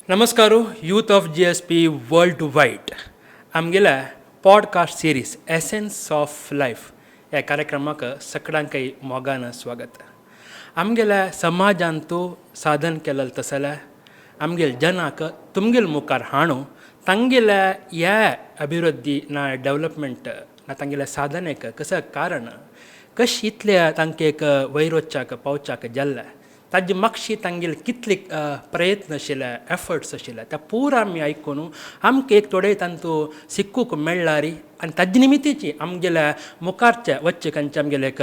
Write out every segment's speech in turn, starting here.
नमस्कार youth of GSP world wide आमगेल्या podcast series essence of life ह्या कार्यक्रमाक सगळ्यांकय मोगान स्वागत. आमगेल्या समाजांतू साधन केलेलें तसलें आमगेले जनाक तुमगेले मुखार हाणू तांगेल्या ह्या अभिवृद्धी ना डेवलपमेंट ना तांगेल्या साधनेक कसं कारण कशें इतल्या तांकां एक वयर वच्चाक पावच्याक जाल्लें ताजे मागशी तांगेले कितले प्रयत्न आशिल्ले, एफर्ट्स आशिल्ले, त्या पुरा आमी आयकून आमकां एक थोडे तांतू शिकूंक मेळ्ळारी आनी ताजे निमितीची आमगेल्या मुखारच्या वच्चे खंयचे आमगेले एक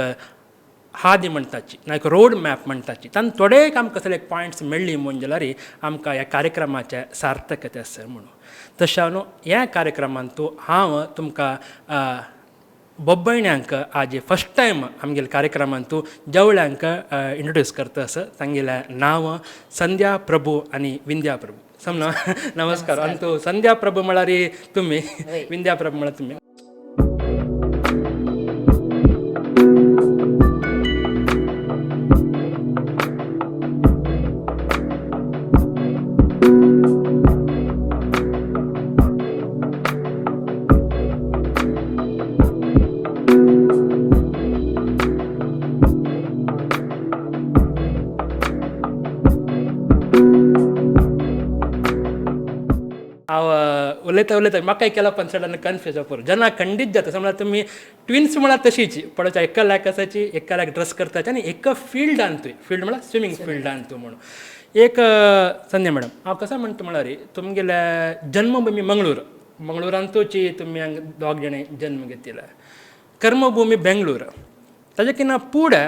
हादी म्हणटाची ना एक रोड मॅप म्हणटाची तांकां थोडे आमकां कसले एक पॉयंट्स मेळ्ळी म्हूण जाल्यार आमकां ह्या कार्यक्रमाचें सार्थकता आसा म्हणून. तशें न्हू ह्या कार्यक्रमांतू हांव तुमकां बोब्बयण्यांक आज फर्स्ट टायम आमगेल्या कार्यक्रमांतू जेवळ्यांक इंट्रोड्यूस करता आसा. तांगेलें नांव संध्या प्रभू आनी विंद्या प्रभू. समना नमस्कार. आनी तूं संध्या प्रभू म्हळ्यार तुमी, विंद्या प्रभू म्हळ्यार तुमी. हांव उलयता उलयता म्हाका केला पण सडन कन्फ्यूज जावप जेन्ना खंडीत जाता. समजा तुमी ट्विन्स म्हळ्यार तशीच पळोवच्या, एका लायक आसाची, एका लायक ड्रेस करताची आनी एका फिल्डान तुवें फिल्ड म्हळ्यार स्विमींग फिल्डान तूं म्हणून एक. संध्या मॅडम, हांव कसो म्हणटा म्हळ्यार तुमगेल्या जन्मभूमी मंगळूर, मंगळुरांतूची तुमी हांगा दोग जाणां जन्म घेतिल्लो, कर्मभूमी बेंगळूर. ताजे किना पुढे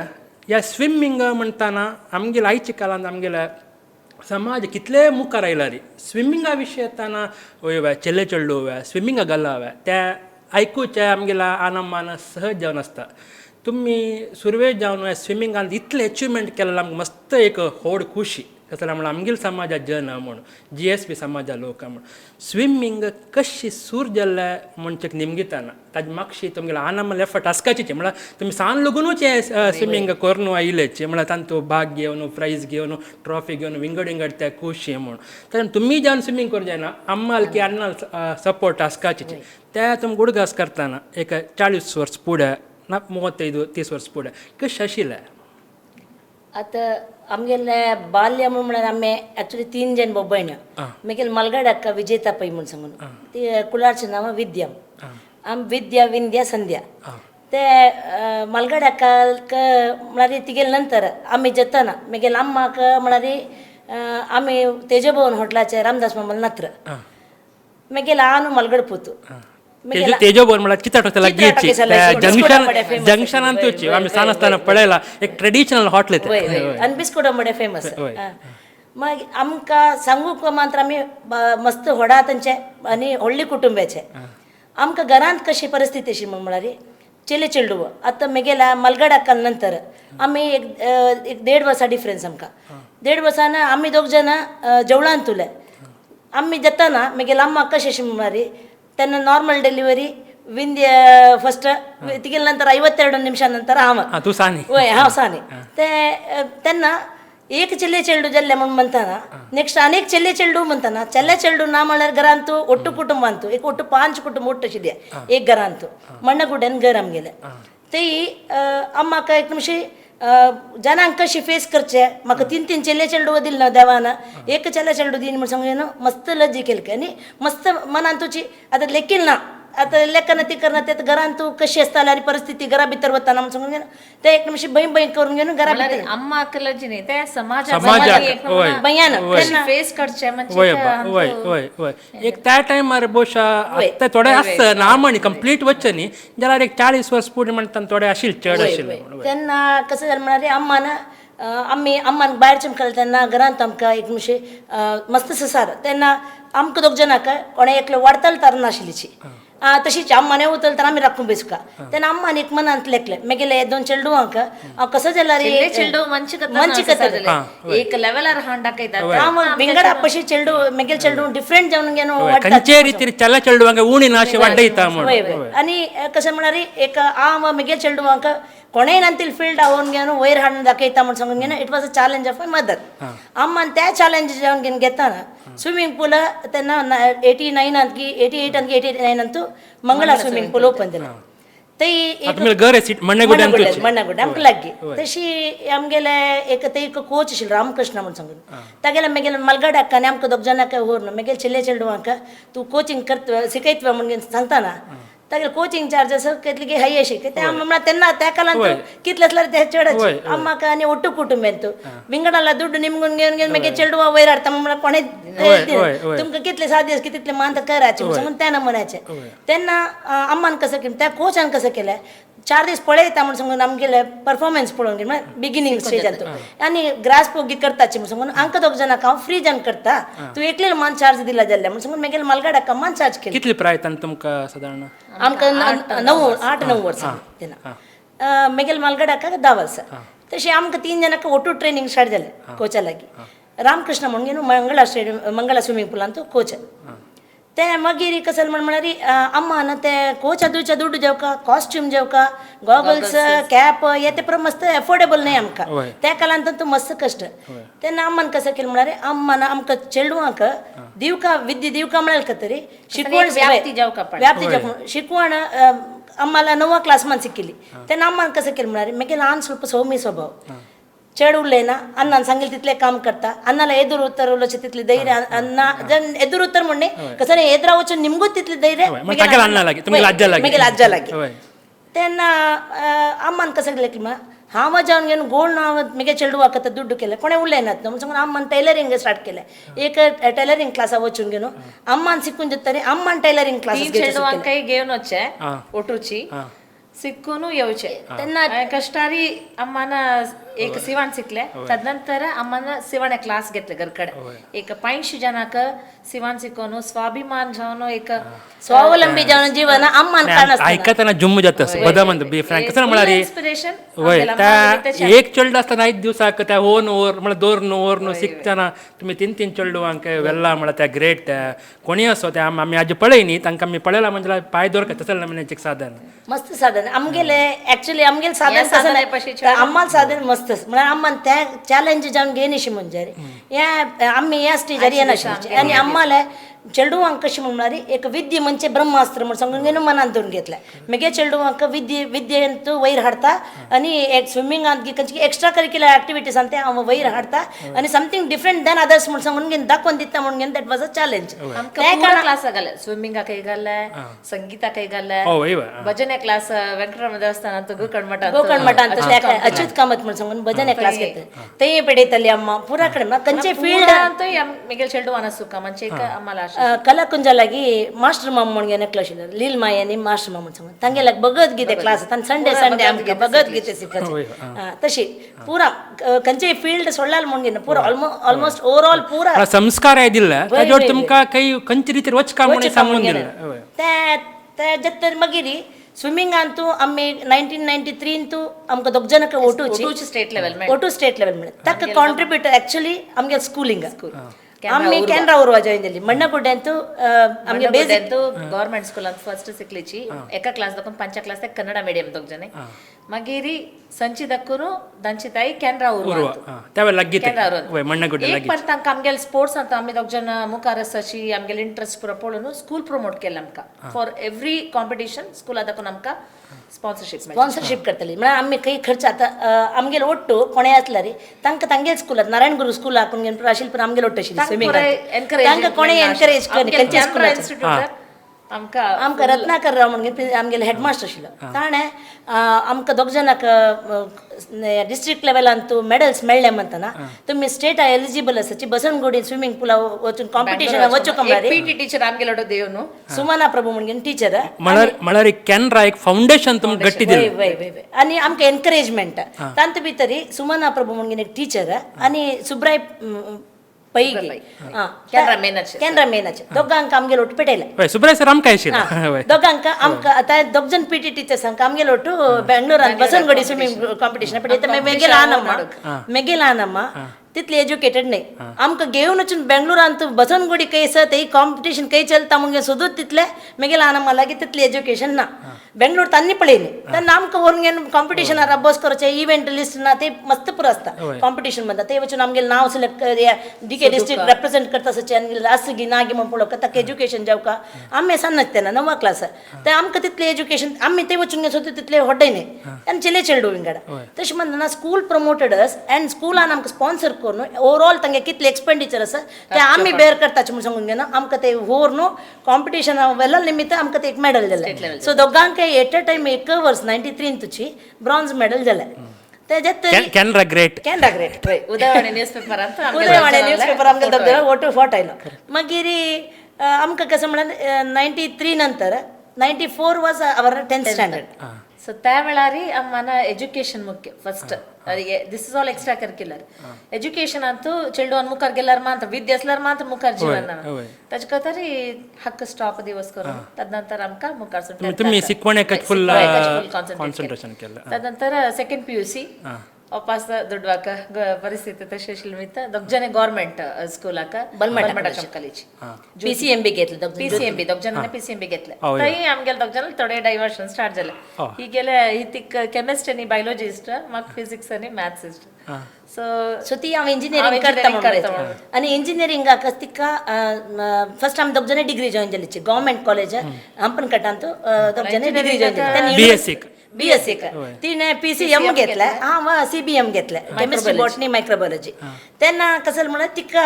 ह्या स्विमींग म्हणटाना आमगेल्या आयच्या काळांत आमगेल्या समाज कितले मुखार आयला रे स्विमिंगा विशय येताना वय चेले चेडू स्विमिंगा घाला त्या आयकुचे आमगेल्या आनमान सहज जावन आसता. तुमी सुरवेक जावन स्विमिंगान इतलें एचिवमेंट केलें, आमकां मस्त एक व्हड खुशी. कसो म्हणल्यार आमगेले समाजा जन म्हूण, जीएसपी समाजा लोक म्हूण स्विमींग कशी सूर जाल्ले म्हणचे निमगिताना ताजे मागशी तुमगेले आनमल एफर्ट आसकाचीचे. म्हळ्यार तुमी सान लगुनूच हें स्विमींग करून आयिल्लेचे, म्हळ्यार तांचो भाग घेवन प्रायज घेवन ट्रॉफी घेवन विंगड विंगड त्या खुशी म्हूण. तर तुमी जेन्ना स्विमींग करूं जायना अम्माल की अन्नाल सपोर्ट आसकाचीचे त्या तुमकां उडगास करतना एक 40 वर्स फुडें ना 35 30 वर्स फुडें कशें आशिल्लें? आतां आमगेले बाल्य म्हळ्यार आमी एक्चुली तीन जण बೊಬ್ಬಯ್ಯ. मागीर मलगड अक्का विजेता पै म्हूण सांगून, ती कुळारचें नांव विद्या. आम विद्या, विंद्या, संध्या. ते मलगड अक्काक म्हळ्यार तिगेले नंतर आमी जेतना मागीर अम्माक म्हळ्यार आमी तेजभवन हॉटलाचे रामदास मामाल नत्र. मागीर हांव मलगड पुतू. तेजोभवन म्हळ्यार चित्र लागींची जंक्शन, जंक्शनांतूच आमी सान आसतना पळयला, एक ट्रेडिशनल हॉटेल तें. आनी बिस्कुट आंबडे फेमस. मागीर आमकां सांगूंक मात्र आमी मस्त व्हडा तांचे आनी व्हडली कुटुंबाचे. आमकां घरांत कशी परिस्थिती अशी म्हळ्यार चेले चेडू. आतां म्हगेल्या मलगड अक्काल नंतर आमी एक एक देड वर्सा डिफरन्स आमकां. देड वर्सान आमी दोग जाणां जेवणांत उरले. आमी जेतना म्हगेल्या अम्माक कशें अशें म्हळ्यार तेन्ना नॉर्मल ಡೆಲಿವರಿ, ವಿಂದ್ಯ ಫಸ್ಟ್, तिगेले ನಂತರ 52 ನಿಮಿಷ ನಂತರ हांव. तूं सानी. वय, हांव सानी. ते तेन्ना एक चेले चेडू जाल्ले म्हूण म्हणटाना, नेक्स्ट आनी एक चेले चेडू म्हणटाना, चेले चेडू ना म्हळ्यार घरांतू ಒಟ್ಟು ಕುಟುಂಬ ಅಂತು एक ಒಟ್ಟು ಪಾಂಚ್ ಕುಟುಂಬ ಒಟ್ಟು ಅशिल्ले एक घरांतू. मण्णगुड्यान घर आमगेलें. ती अम्माक एक निमिष जनांक कशी फेस करचे, म्हाका तीन तीन चेले चेडू दिल ना देवान, एक चेले चेडू दीन म्हूण सांगून मस्त लज्जी केली आनी मस्त मनान तुजी आतां लेखील ना, आतां लेखन ती करना. ते घरान तूं कशी आसताली आनी परिस्थिती घरा भितर वतना म्हूण सांगून ते एक निमिष भंय भंय करून घेवन घरा भितर. अम्माक लज्जी न्ही, ते समाजाक. समाजाक, वय. भंयान तेन्ना फेस करचे म्हणजे. वय वय वय वय, एक त्या टायमार ಬಹುशः आतां थोडे आसता ना म्हणी कंप्लीट वचचे न्ही जाल्यार एक 40 वर्स फुडें म्हणटा थोडे आशिल्ले, चड आशिल्ले म्हणून. तेन्ना कसं जालें म्हळ्यार अम्मान आमी अम्मान भायर चमकले तेन्ना घरांत आमकां एक मस्त संसार. तेन्ना आमकां दोग जाणांक कोणें एकलो वाडटलो तर नाशिल्लीची. तशीच अम्माने उतरताना आमी राखून बेसुका. तेन्ना अम्मान एक मनांत लेखले मागीर दोन चेडवांक हांव कसो जाल्यार चेडू मंच मंच एक लेवलार हांड दाखयतात. विंगड आपशी चेडू मागीर चेडू डिफरंट जावन घेवन खंयचे रितीर चला चेडवांक उणी ना अशें वाडयता म्हूण. आनी कशें म्हळ्यार एक हांव मागीर चेडवांक कोणेय नातील फिल्ड आहोन घेवन वयर हाडून दाखयता म्हूण सांगून घेवन it was a challenge of my mother. Amman त्या चॅलेंज जावन घेवन घेतना स्विमींग पूल तेन्ना 89 की 88 की 89 ಅಂತೂ ಮಂಗಳ ಸ್ವಿಮ್ಮಿಂಗ್ पूल ओपन जालें. थंय मण्णगुड्डे आमकां लागीं. तशी आमगेले एक थंय एक कोच आशिल्लो रामकृष्ण म्हूण सांगून, तागेले मागीर मलगाडाक आनी आमकां दोग जाणांक व्हरून मागीर चेले चेडवांक तूं कोचिंग करता शिकयतलो म्हूण सांगतना तागेले कोचिंग चार्जस कितले हाय अशी ते म्हणल्यार तेन्ना त्या काळांत कितले आसल्यार ते चडच अम्माक आनी ಒಟ್ಟು ಕುಟುಂಬ ಎಂತು ವಿಂಗಡಲ್ಲ ದುಡ್ಡು ನಿಮ್ಗೊಂದು घेवन घेवन मागीर चेडवा वयर हाडता म्हणल्यार कोणें तुमकां कितले सादी आसा तितले मानता कराचे म्हणून त्या नमुन्याचे. तेन्ना अम्मान कसं केलें त्या कोचान कसं केलें 4 दीस पळयता म्हूण सांगून आमगेले परफॉर्मन्स पळोवन घेवन म्हळ्यार बिगिनींग स्टेजांत आनी ग्रास पोगी करताची म्हूण सांगून आमकां दोग जाणांक हांव फ्री जावन करता तूं एकले मान चार्ज दिला जाल्यार म्हूण सांगून मागीर मलगाडाक मान चार्ज केली. कितली प्राय तुमकां सादारण? आमकां 8-9 वर्सां तेन्ना. मागीर मलगाडाक 10 वर्सां. तशें आमकां 3 जाणांक ಒಟ್ಟು ट्रेनिंग स्टार्ट जालें कोचा लागीं. रामकृष्ण म्हणून घेवन मंगळा स्टेडियम मंगळा स्विमींग पुलांत कोच. ते मागीर कसं म्हण म्हळ्यार अम्मान ते कोचा दिवच्या दुड्डू जेवका कॉस्ट्यूम जेवका गॉगल्स कॅप हे ते पुरो मस्त एफोर्डेबल न्हय आमकां त्या काळांत तूं मस्त कश्ट. तेन्ना अम्मान कसं केलें म्हळ्यार अम्मान आमकां चेडवांक दिवका विद्या दिवका म्हळ्यार तरी शिकवण व्याप्ती जेवका शिकवण अम्माला 9 क्लास मान शिकली. तेन्ना अम्मान कसं केलें म्हळ्यार मागीर ल्हान ಸ್ವಲ್ಪ सौम्य स्वभाव चड उलयना अण्णान सांगेल तितलें काम करता अण्णाला ಎದುರು ಉತ್ತರ ಉಲೋಚೆ तितले धैर्य अण्णा जन ಎದುರು ಉತ್ತರ म्हणणे कसं ಎದುರಾ वचून निमगू तितले धैर्य मागीर अज्जा लागी. तेन्ना अम्मान कसं केलें की हांव जावन घेवन गोल्ड हांव मागीर चेडवाक आतां दुड्डू केलें कोणें उलयनात म्हणून सांगून अम्मान टेलरींग स्टार्ट केलें. एक टेलरींग क्लासा वचून घेवन अम्मान शिकून जातरी अम्मान टेलरींग क्लास चेडवांकय घेवन वचचें ಒಟ್ಟುಚಿ ಸಿಕ್ಕೂನು येवचे. तेन्ना कश्टारी अम्मान एक सिवण शिकले तदनंतर अम्मान सिवण क्लास घेतले घरकडे एक 85 जनाक सिवण शिकोवन स्वाभिमान जावन एक स्वावलंबी जावन जीवन अम्मान आयकतना जुम्म जाता बदमंत बी फ्रँक कसं म्हळ्यार इन्स्पिरेशन वय त्या एक चेडू आसतना 5 दिवसाक त्या ओन ओर म्हळ्यार 2 ओर न्हू शिकतना तुमी 3 चेडवांक वेल्ला म्हळ्यार त्या ग्रेट त्या कोणी असो त्या आमी आज पळय न्ही तांकां आमी पळयला म्हणजे पांय दवर तसं म्हणजे साधन मस्त साधन आमगेले ऍक्च्युली आमगेले साधन तसं अम्मान साधन मस्त म्हळ्यार अम्मान त्या चॅलेंज जावन घेयनशी म्हणजे ह्या आमी ह्या स्टेजार येनाशिल्ले. आनी अम्माले चेडवांक कशें म्हळ्यार एक विद्ये म्हणजे ब्रह्मास्त्र म्हूण सांगून घेवन मनांत धरून घेतलें. मागीर चेडवांक विद्येंत वयर हाडता आनी एक स्विमिंगांत खंयची एक्स्ट्रा करिक्युलर एक्टिविटीसान ते हांव वयर हाडता आनी समथींग डिफरंट दॅन अदर्स म्हूण सांगून घेवन दाखोवन दिता म्हणून घेवन that was a challenge. Class ಆಗಲ್ಲ ಸ್ವಿಮ್ಮಿಂಗ್ ಕೈಗಲ್ಲ ಸಂಗೀತ ಕೈಗಲ್ಲ ಭಜನೆ ಕ್ಲಾಸ್ ವೆಂಕಟರಮಣ ದೇವಸ್ಥಾನ ಅಂತ ಗೋಕರ್ಣ ಮಠ ಗೋಕರ್ಣ मठ ಅಂತ अच्युत कामत म्हूण सांगून भजने क्लास घेतले थंय पेडयताली अम्मा पुरा कडेन खंयचे फील्ड ಅಂತ ಮಿगेल चेडू ಅನಸುಕ ಮಂಚೆ ಅಮ್ಮಲ कलाकुंजा लागी मास्टर माम म्हणून घेवन एकलो आशिल्लो लील माय आनी मास्टर माम म्हूण सांगून तांगेल्याक भगवद्गीते क्लास आनी संडे संडे आमकां भगवद्गीते शिकपाचें. तशी पुरा खंयचे फील्ड सोडलाल म्हणून घेवन पुरा ऑलमोस्ट ओवरऑल पुरा संस्कार दिल्ले ताजेर तुमकां काही खंयचे रितीर वचका म्हणून सांगून दिलें. ते जत्तर मागीर स्विमिंगांतू आमी 1993 आमकां दोग जाणांक ओटूची स्टेट लेवल ओटू स्टेट लेवल मेळ्ळें. ताका कॉन्ट्रिब्युटर ऍक्च्युली आमगे स्कुलिंग आमी केनरा उर्वा जॉईन जाली मण्णगुड्डे ಅಂತೂ आमगे ಬೇಸಿಕ್ ಗವರ್ಮೆಂಟ್ ಸ್ಕೂಲ್ ಅಂತ ಫಸ್ಟ್ ಸಿಕ್ಲಿಚಿ ಎಕ ಕ್ಲಾಸ್ ದಕ್ಕೊಂಡು ಪಂಚ ಕ್ಲಾಸ್ ಕನ್ನಡ ಮೀಡಿಯಂ ದೊಗ್ ಜನೆ ಮಗೇರಿ ಸಂಚಿ ದಕ್ಕುನು ದಂಚಿತಾಯಿ ಕೆನರಾ ಉರ್ವ ಮಣ್ಣಗುಡ್ಡೆ एक पण तांकां आमगेले स्पोर्ट्स ಅಂತ आमी दोग जण मुखार आसाची आमगेले इंट्रस्ट पुरो पळोवन स्कूल प्रमोट केलें आमकां फॉर एवरी कॉम्पिटिशन स्कुला दाखोवन आमकां स्पॉन्सरशीप करतली म्हळ्यार आमी खंय खर्च आतां आमगेले ಒಟ್ಟು कोणें आसल्यार तांकां तांगेले स्कुलांत नारायण गुरू स्कुलाक आशिल्लें पण आमगेले ಒಟ್ಟು आशिल्लें स्विमींग तांकां कोणें एनकरेज कर खंयच्या स्कुलाचें आमकां आमकां रत्नाकर राव म्हणून आमगेले हेडमास्टर आशिल्लो ताणें आमकां दोग जाणांक डिस्ट्रिक्ट लेवलांत मेडल्स मेळ्ळे म्हणटना तुमी स्टेट एलिजिबल आसाची बसनगुडी स्विमींग पुला वचून कॉम्पिटिशन वचूंक म्हळ्यार पी टी टीचर आमगेलो देव न्हू सुमना प्रभू म्हणून टीचर म्हळ्यार एक केनरा एक फावंडेशन तुमकां गट्टी दिलें. वय वय वय आनी आमकां एनकरेजमेंट तांत भितरी सुमना प्रभू म्हणून एक टीचर आनी सुब्राय पैगी. केनरा मेनाचे. केनरा मेनाचे दोगांक आमगेलो ಒಟ್ಟು ಪೆಟೇಲೆ. हय, सुब्राय सर आमकां आशिल्लो. हय. दोगांक आमकां आतां दोग जण पी टी टीचर्स आमगेलो ಒಟ್ಟು ಬೆಂಗಳೂರು ಬಸವನಗುಡಿ ಸ್ವಿಮ್ಮಿಂಗ್ ಕಾಂಪಿಟಿಷನ್ ಪಡೆಯುತ್ತೆ. ಮೆಗೆಲ್ ಆನಮ್ಮ, ಮೆಗೆಲ್ ಆನಮ್ಮ तितली एज्युकेटेड न्ही. आमकां घेवन वचून बेंगलोरांत बसवनगुडी खंय आसा थंय कॉम्पिटिशन खंय चलता मुगे सोदूत तितले मेगेले आनम्मा लागीं तितली एज्युकेशन ना. बेंगलोर तांणी पळयली तेन्ना आमकां व्हरून घेवन कॉम्पिटिशनार अभ्यास करचें इव्हेंट लिस्ट ना ते मस्त पुरो आसता कॉम्पिटिशन म्हणटा ते वचून आमगेलें नांव select D K district represent करता सचे आनी आस गी ना गी म्हण पळोवका ताका एज्युकेशन जावका. आमी सान्नाच तेन्ना णवा क्लास ते आमकां तितलें एज्युकेशन आमी ते वचून घेवन सोदू तितलें व्हडय न्ही आनी चेले चेडूं विंगड तशें म्हणटना स्कूल प्रमोटेड अस अँड स्कुलान आमकां स्पॉन्सर करून ओवरऑल तांगे कितले एक्सपेंडिचर आसा ते आमी बेर करताचे म्हूण सांगून घेना आमकां ते व्हर न्हू कॉम्पिटिशन वेलो निमित्त आमकां ते एक मेडल जालें. सो दोगांकय एट अ टायम एक वर्स 93 तुची ब्रॉन्ज मेडल जालें. तेज्यात Canara great. Canara great. Udayavani news paper ಅಂತ. उदयवाणी न्यूज पेपर आमकां दोग ಒಟ್ಟು ಫೋಟೋ आयलो. मागीर आमकां कसं म्हळ्यार 93 नंतर 94 was our 10th standard. So त्या वेळारी ಅಮ್ಮನ ಎಜುಕೇಶನ್ ಮುಖ್ಯ first. This is all extra curricular education ಅಂತೂ ಚೆಂಡು ಮುಖಾರ್ ಗೆಲ್ಲರ್ ಮಾತ್ರ ವಿದ್ಯೆ असल्यार ಮಾತ್ರ ಮುಖಾರ್ ಜೀವನ. ताजे खातीर हक्क स्टॉप दिवस करून तदनंतर आमकां मुखार तुमी शिकवणेक फुल कॉन्सन्ट्रेशन केलें. तदनंतर सेकंड पी यू सी ವಾಪಸ್ ದುಡ್ವಾಕ ಪರಿಸ್ಥಿತಿ तशी निमित्त दोग जण government स्कूलाक Balmatta college P C M B घेतलं दोग. पी सी एम बी दोग जणांनी पी सी एम बी घेतले. थंय आमगेले दोग जण थोडे डायवर्शन स्टार्ट जाले. ही गेले ही तिक केमिस्ट्री आनी बायोलॉजी इश्ट, म्हाका फिजिक्स आनी मॅथ्स इश्ट. सो सो ती हांव इंजिनियरींग करता म्हणून आनी इंजिनियरिंगाक तिका फर्स्ट आमी दोग जण डिग्री जॉयन जाली गव्हर्मेंट कॉलेज हंपनकटांत दोग जण डिग्री जॉयन जाली. बी एस सीक. बी एस सीक तिणें पी सी एम घेतलें, हांव सी बी एम घेतलें, केमिस्ट्री बॉटनी मायक्रोबायोलॉजी. तेन्ना कसं म्हळ्यार तिका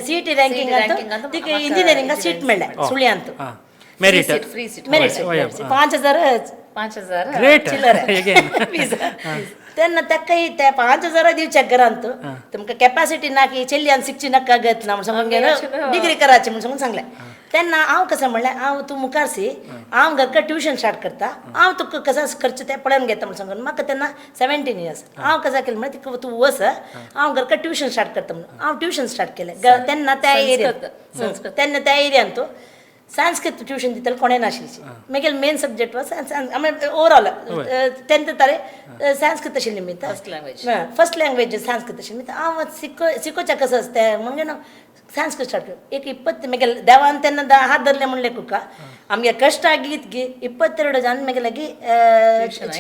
सी ई टी रँकिंगांत तिका इंजिनियरिंगाक सीट मेळ्ळें सुळयांत. Merit. Free seat. Merit seat 5000. 5000. Great. चिल्लर अगेन. फीज. तेन्ना ताकाय त्या 5000 दिवच्या घरांत तुमकां कॅपॅसिटी ना की चेल्ल्यान शिकची नाका गत ना म्हूण सांगून घेवन डिग्री करायची म्हूण सांगून सांगलें. तेन्ना हांव कसं म्हणलें, हांव तूं मुखार सी, हांव घरका ट्युशन स्टार्ट करता, हांव तुका कसो खर्च ते पळोवन घेता म्हूण सांगून. म्हाका तेन्ना 17 इयर्स. हांव कसं केलें म्हळ्यार तिका तूं वच, हांव घरका ट्युशन स्टार्ट करता म्हणून हांव ट्युशन स्टार्ट केलें. तेन्ना त्या एरियन तेन्ना त्या एरियान तूं संस्कृत ट्युशन दिताले कोणें नाशिल्ली. मागीर मेन सब्जेक्ट वॉज आमी ओवरऑल टेंथ तारे संस्कृत आशिल्ली निमित्त. First language. First language Sanskrit आशिल्ली निमित्त हांव शिकोवच्या कसं आसता म्हणजे ना संस्कृत स्टार्ट केलें. एक 20 मागीर देवान तेन्ना हात धरले म्हणले तुका आमगे कश्ट आगीत गी 22 जन मागीर लागीं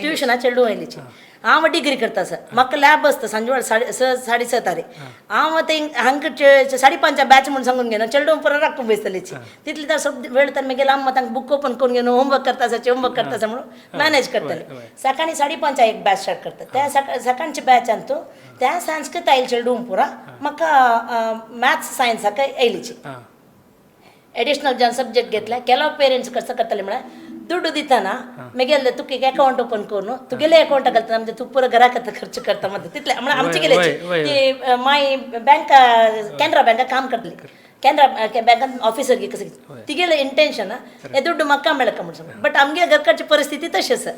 ट्युशना चेडूं आयलीची. हांव डिग्री करता सर, म्हाका लॅब आसता सांजवेळ 6:30 6:30 तारीख. हांव ते हांगा 5:30 बॅच म्हूण सांगून घेवन चेडूं पुरो राखून बसतलीची तितली तर सब वेळ तर मागीर आमी तांकां बूक ओपन करून घेवन होमवर्क करता आसा होमवर्क करता आसा म्हणून मॅनेज करतले. सकाळी 5:30 एक बॅच स्टार्ट करता. त्या सकाळच्या बॅचान तूं त्या संस्कृत आयल चेडूं पुरा म्हाका मॅथ्स सायन्साक आयलीची. एडिशनल जन सब्जेक्ट घेतले. ಕೆಲವು ಪೇರೆಂಟ್ಸ್ कसं करतले म्हळ्यार दुड्डू दिताना मागीर तुका एक अकावंट ओपन करून तुगेले अकावंट घालता म्हणजे तूं पुरो घराक खर्च करता म्हणटा तितले म्हळ्यार आमचे गेले ती माई बँक कॅनरा बँकात काम करतली, कॅनरा बँकात ऑफिसर गी कसं तिगेले इंटेन्शन हे दुड्डू म्हाका मेळका म्हण सांग. बट आमगे घरकडची परिस्थिती तशी आसा.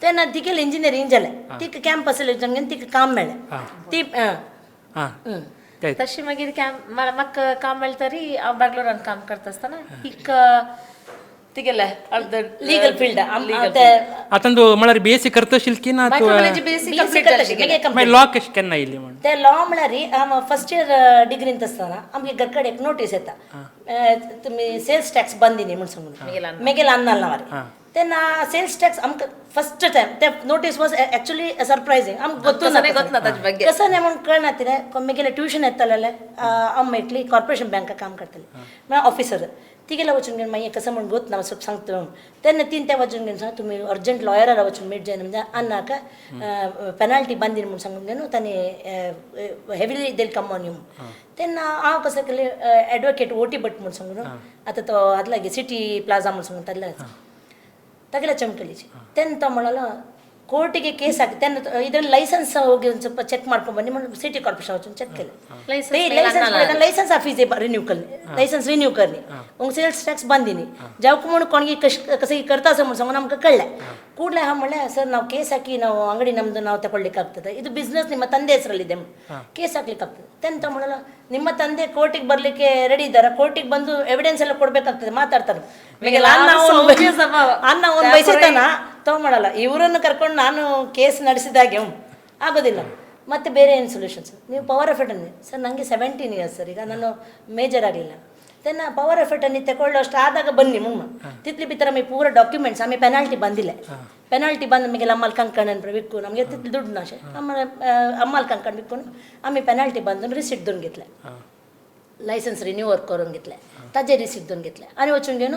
तेन्ना तिगेले इंजिनियरींग जालें, तिका कॅम्पस सिलेक्शन घेवन तिका काम मेळ्ळें ती. हां. तशी मागीर म्हाका काम मेळटा तरी हांव बेंगलोरान काम करता आसतना एक तिगेले अर्द लिगल फील्ड. आतां तूं म्हळ्यार बी एस सी करता आशिल्ली की ना तूं? मायक्रोबायोलॉजी बेसिक कंप्लीट जाली. मागीर लॉ कशें केन्ना येयली म्हण? ते लॉ म्हळ्यार हांव फर्स्ट इयर डिग्रींत आसतना आमगे घरकडे एक नोटीस येता, तुमी सेल्स टॅक्स बंद न्ही म्हूण सांगून मेगेल अन्नाल नावार. तेन्ना सेल्स टॅक्स आमकां फर्स्ट टायम ते नोटीस वॉज एक्चुअली सरप्रायझींग आमकां गोत्तू ना. कसं नाही म्हणून कळना तिने मेगेले ट्युशन येताले अम्मा एकली कॉर्पोरेशन बँका काम करतले म्हळ्यार ऑफिसर तिगेला वचून घेवन मागीर कसं म्हण गोत ना ಸ್ವಲ್ಪ सांगता. तेन्ना तीन त्या वचून घेवन सांग तुमी अर्जंट लॉयरार वचून मीट जायना म्हणजे अन्नाक पेनाल्टी बांदीन म्हूण सांगून घेवन तांणी heavily they'll come on you. तेन्ना हांव कसं केलें एडवोकेट ओटी भट म्हूण सांगून आतां तो आदला सिटी प्लाझा म्हूण सांगून तातले तागेले ಚಮಕಲಿಚಿ. तेन्ना तो म्हणलो ಕೋರ್ಟಿಗೆ ಕೇಸ್ ಹಾಕಿ तेन्ना ಇದ್ರಲ್ಲಿ ಲೈಸೆನ್ಸ್ ಹೋಗಿ ಒಂದು ಸ್ವಲ್ಪ ಚೆಕ್ ಮಾಡ್ಕೊಂಡು ಬನ್ನಿ ಸಿಟಿ ಕಾರ್ಪೊರೇಷನ್ वचून ಚೆಕ್ केलें. ಲೈಸೆನ್ಸ್ ಲೈಸೆನ್ಸ್ ಆಫೀಸ್ रिन्यू करणे, लायसन्स रिन्यू करणे, मग सेल्स टॅक्स बांदिनी जावं म्हूण कोणगी कश कसं करता असं म्हणून सांगून आमकां कळ्ळें. ಕೂಡಲೇ ಹಾ म्हणले, ಸರ್ ನಾವು ಕೇಸ್ ಹಾಕಿ ನಾವು ಅಂಗಡಿ ನಮ್ಮದು ನಾವು ತಗೊಳ್ಲಿಕ್ಕಾಗ್ತದೆ, ಇದು ಬಿಸ್ನೆಸ್ ನಿಮ್ಮ ತಂದೆ ಹೆಸರಲ್ಲಿದೆ, ಕೇಸ್ ಹಾಕ್ಲಿಕ್ಕಾಗ್ತದೆ. ತೆಂತ ಮಾಡಲ್ಲ, ನಿಮ್ಮ ತಂದೆ ಕೋರ್ಟಿಗೆ ಬರಲಿಕ್ಕೆ ರೆಡಿ ಇದ್ದಾರೆ, ಕೋರ್ಟಿಗೆ ಬಂದು ಎವಿಡೆನ್ಸ್ ಎಲ್ಲ ಕೊಡಬೇಕಾಗ್ತದೆ, ಮಾತಾಡ್ತಾರೆ. ಅನ್ನ ಒಂದು ಬಯಸಿತಾನ ತಗೊಂಬಳಲ್ಲ, ಇವರನ್ನು ಕರ್ಕೊಂಡು ನಾನು ಕೇಸ್ ನಡೆಸಿದಾಗೆ ಆಗೋದಿಲ್ಲ. ಮತ್ತೆ ಬೇರೆ ಏನು ಸೊಲ್ಯೂಷನ್ಸ್? ನೀವು ಪವರ್ ಆಫ್ ಅಟರ್ನಿ. ಸರ್ ನನಗೆ 17 ಇಯರ್ಸ್ ಸರ್, ಈಗ ನಾನು ಮೇಜರ್ ಆಗಲಿಲ್ಲ. ತೆನ್ನ ಪವರ್ ಆಫ್ ಅಟರ್ನಿ ತಗೊಳ್ಳೋಷ್ಟು ಆದಾಗ ಬನ್ನಿ ಮುಮ್ಮ ತಿತ್ಲಿ ಬಿತ್ತರ ಆಮಿ ಪೂರ ಡಾಕ್ಯುಮೆಂಟ್ಸ್ ಆಮಿ ಪೆನಾಲ್ಟಿ ಬಂದಿಲ್ಲ. ಪೆನಾಲ್ಟಿ ಬಂದ ನಮಗೆ ಅಮ್ಮಲ್ ಕಂಕಣ್ ಅನ್ಪ್ರ ವಿಕ್ಕು ನಮಗೆ ತಿತ್ಲಿ ದುಡ್ಡು ನಾಶ ಆಮೇಲೆ ಅಮ್ಮಲ್ ಕಂಕಣ್ ವಿಕ್ಕು ಆಮಿ ಪೆನಾಲ್ಟಿ ಬಂದು ರಿಸಿಟ್ ದುಂಗಿತ್ಲೆ, ಲೈಸೆನ್ಸ್ ರಿನ್ಯೂ ವರ್ಕ್ करून ताजे रिसीट दोन घेतले आणि वचून घेऊन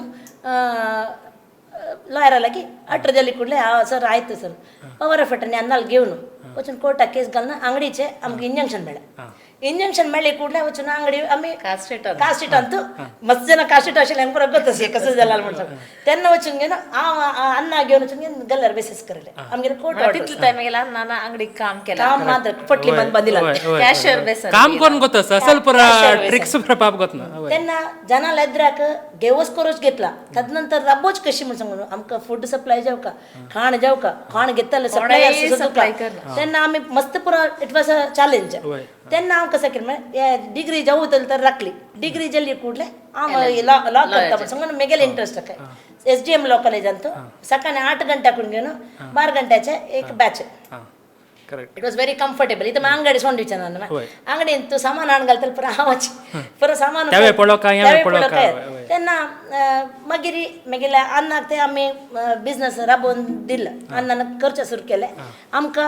लॉयराला की अठरा ಕೂಡಲೇ ಸರ್ ಆಯಿತು ಸರ್ ಪವರ್ ಆಫ್ ಅಟರ್ನಿ ಅನ್ನಲ್ಲಿ घेऊन वचून कोर्टाक केस घालून ಅಂಗಡಿचे आमकां इंजंक्शन मेळ्ळें. इंजंक्शन मेळ्ळें ಕೂಡಲೇ वचून ಅಂಗಡಿ आमी कास्टेट अंतू मस्त जण कास्टेट आशिल्ले आमकां गोत आसा कसं जालां म्हणून. तेन्ना वचून घेवन हांव अण्णा घेवन वचून घेवन गल्ल्यार बेसीस करले आमगेले कोर्ट तितले टायम गेला नाना ಅಂಗಡಿ काम केला काम मात्र पटली ಬಂದ್ ಬಂದಿಲ್ಲ. ಕ್ಯಾಶಿಯರ್ ಬೇಸ काम करून ಗೊತ್ತ असल ಪುರ ट्रिक्स ಪುರ पाप ಗೊತ್ತ. तेन्ना जना लेद्राक घेवच करूच घेतला, तदनंतर राबोच कशी म्हण सांगू, आमकां फूड सप्लाय जावका, खाण जावका, खाण घेतले सप्लाय तेन्ना आमी मस्त पुरा it was a challenge. तेन्ना हांव कसं केलें डिग्री जावू तर राखली, डिग्री जाली ಕೂಡಲೇ हांव ಲಾ ಲಾ करता म्हण सांगून मेगेले इंट्रस्ट आसा. SDM law college अंतू सकाळी 8 गंट्याकून घेवन 12 गंट्याचे एक batch. Correct. It was very comfortable. इथं मग अंगडी सोंडीचे ना अंगडी तू सामान हाडून घालतले पुरा हांवाची पुरा सामान त्यावे पळोवका, ह्यावे पळोवका. तेन्ना मागीर मागीर अन्नाक ते आमी बिजनस राबोवन दिल, अन्नान करचें सुरू केलें. आमकां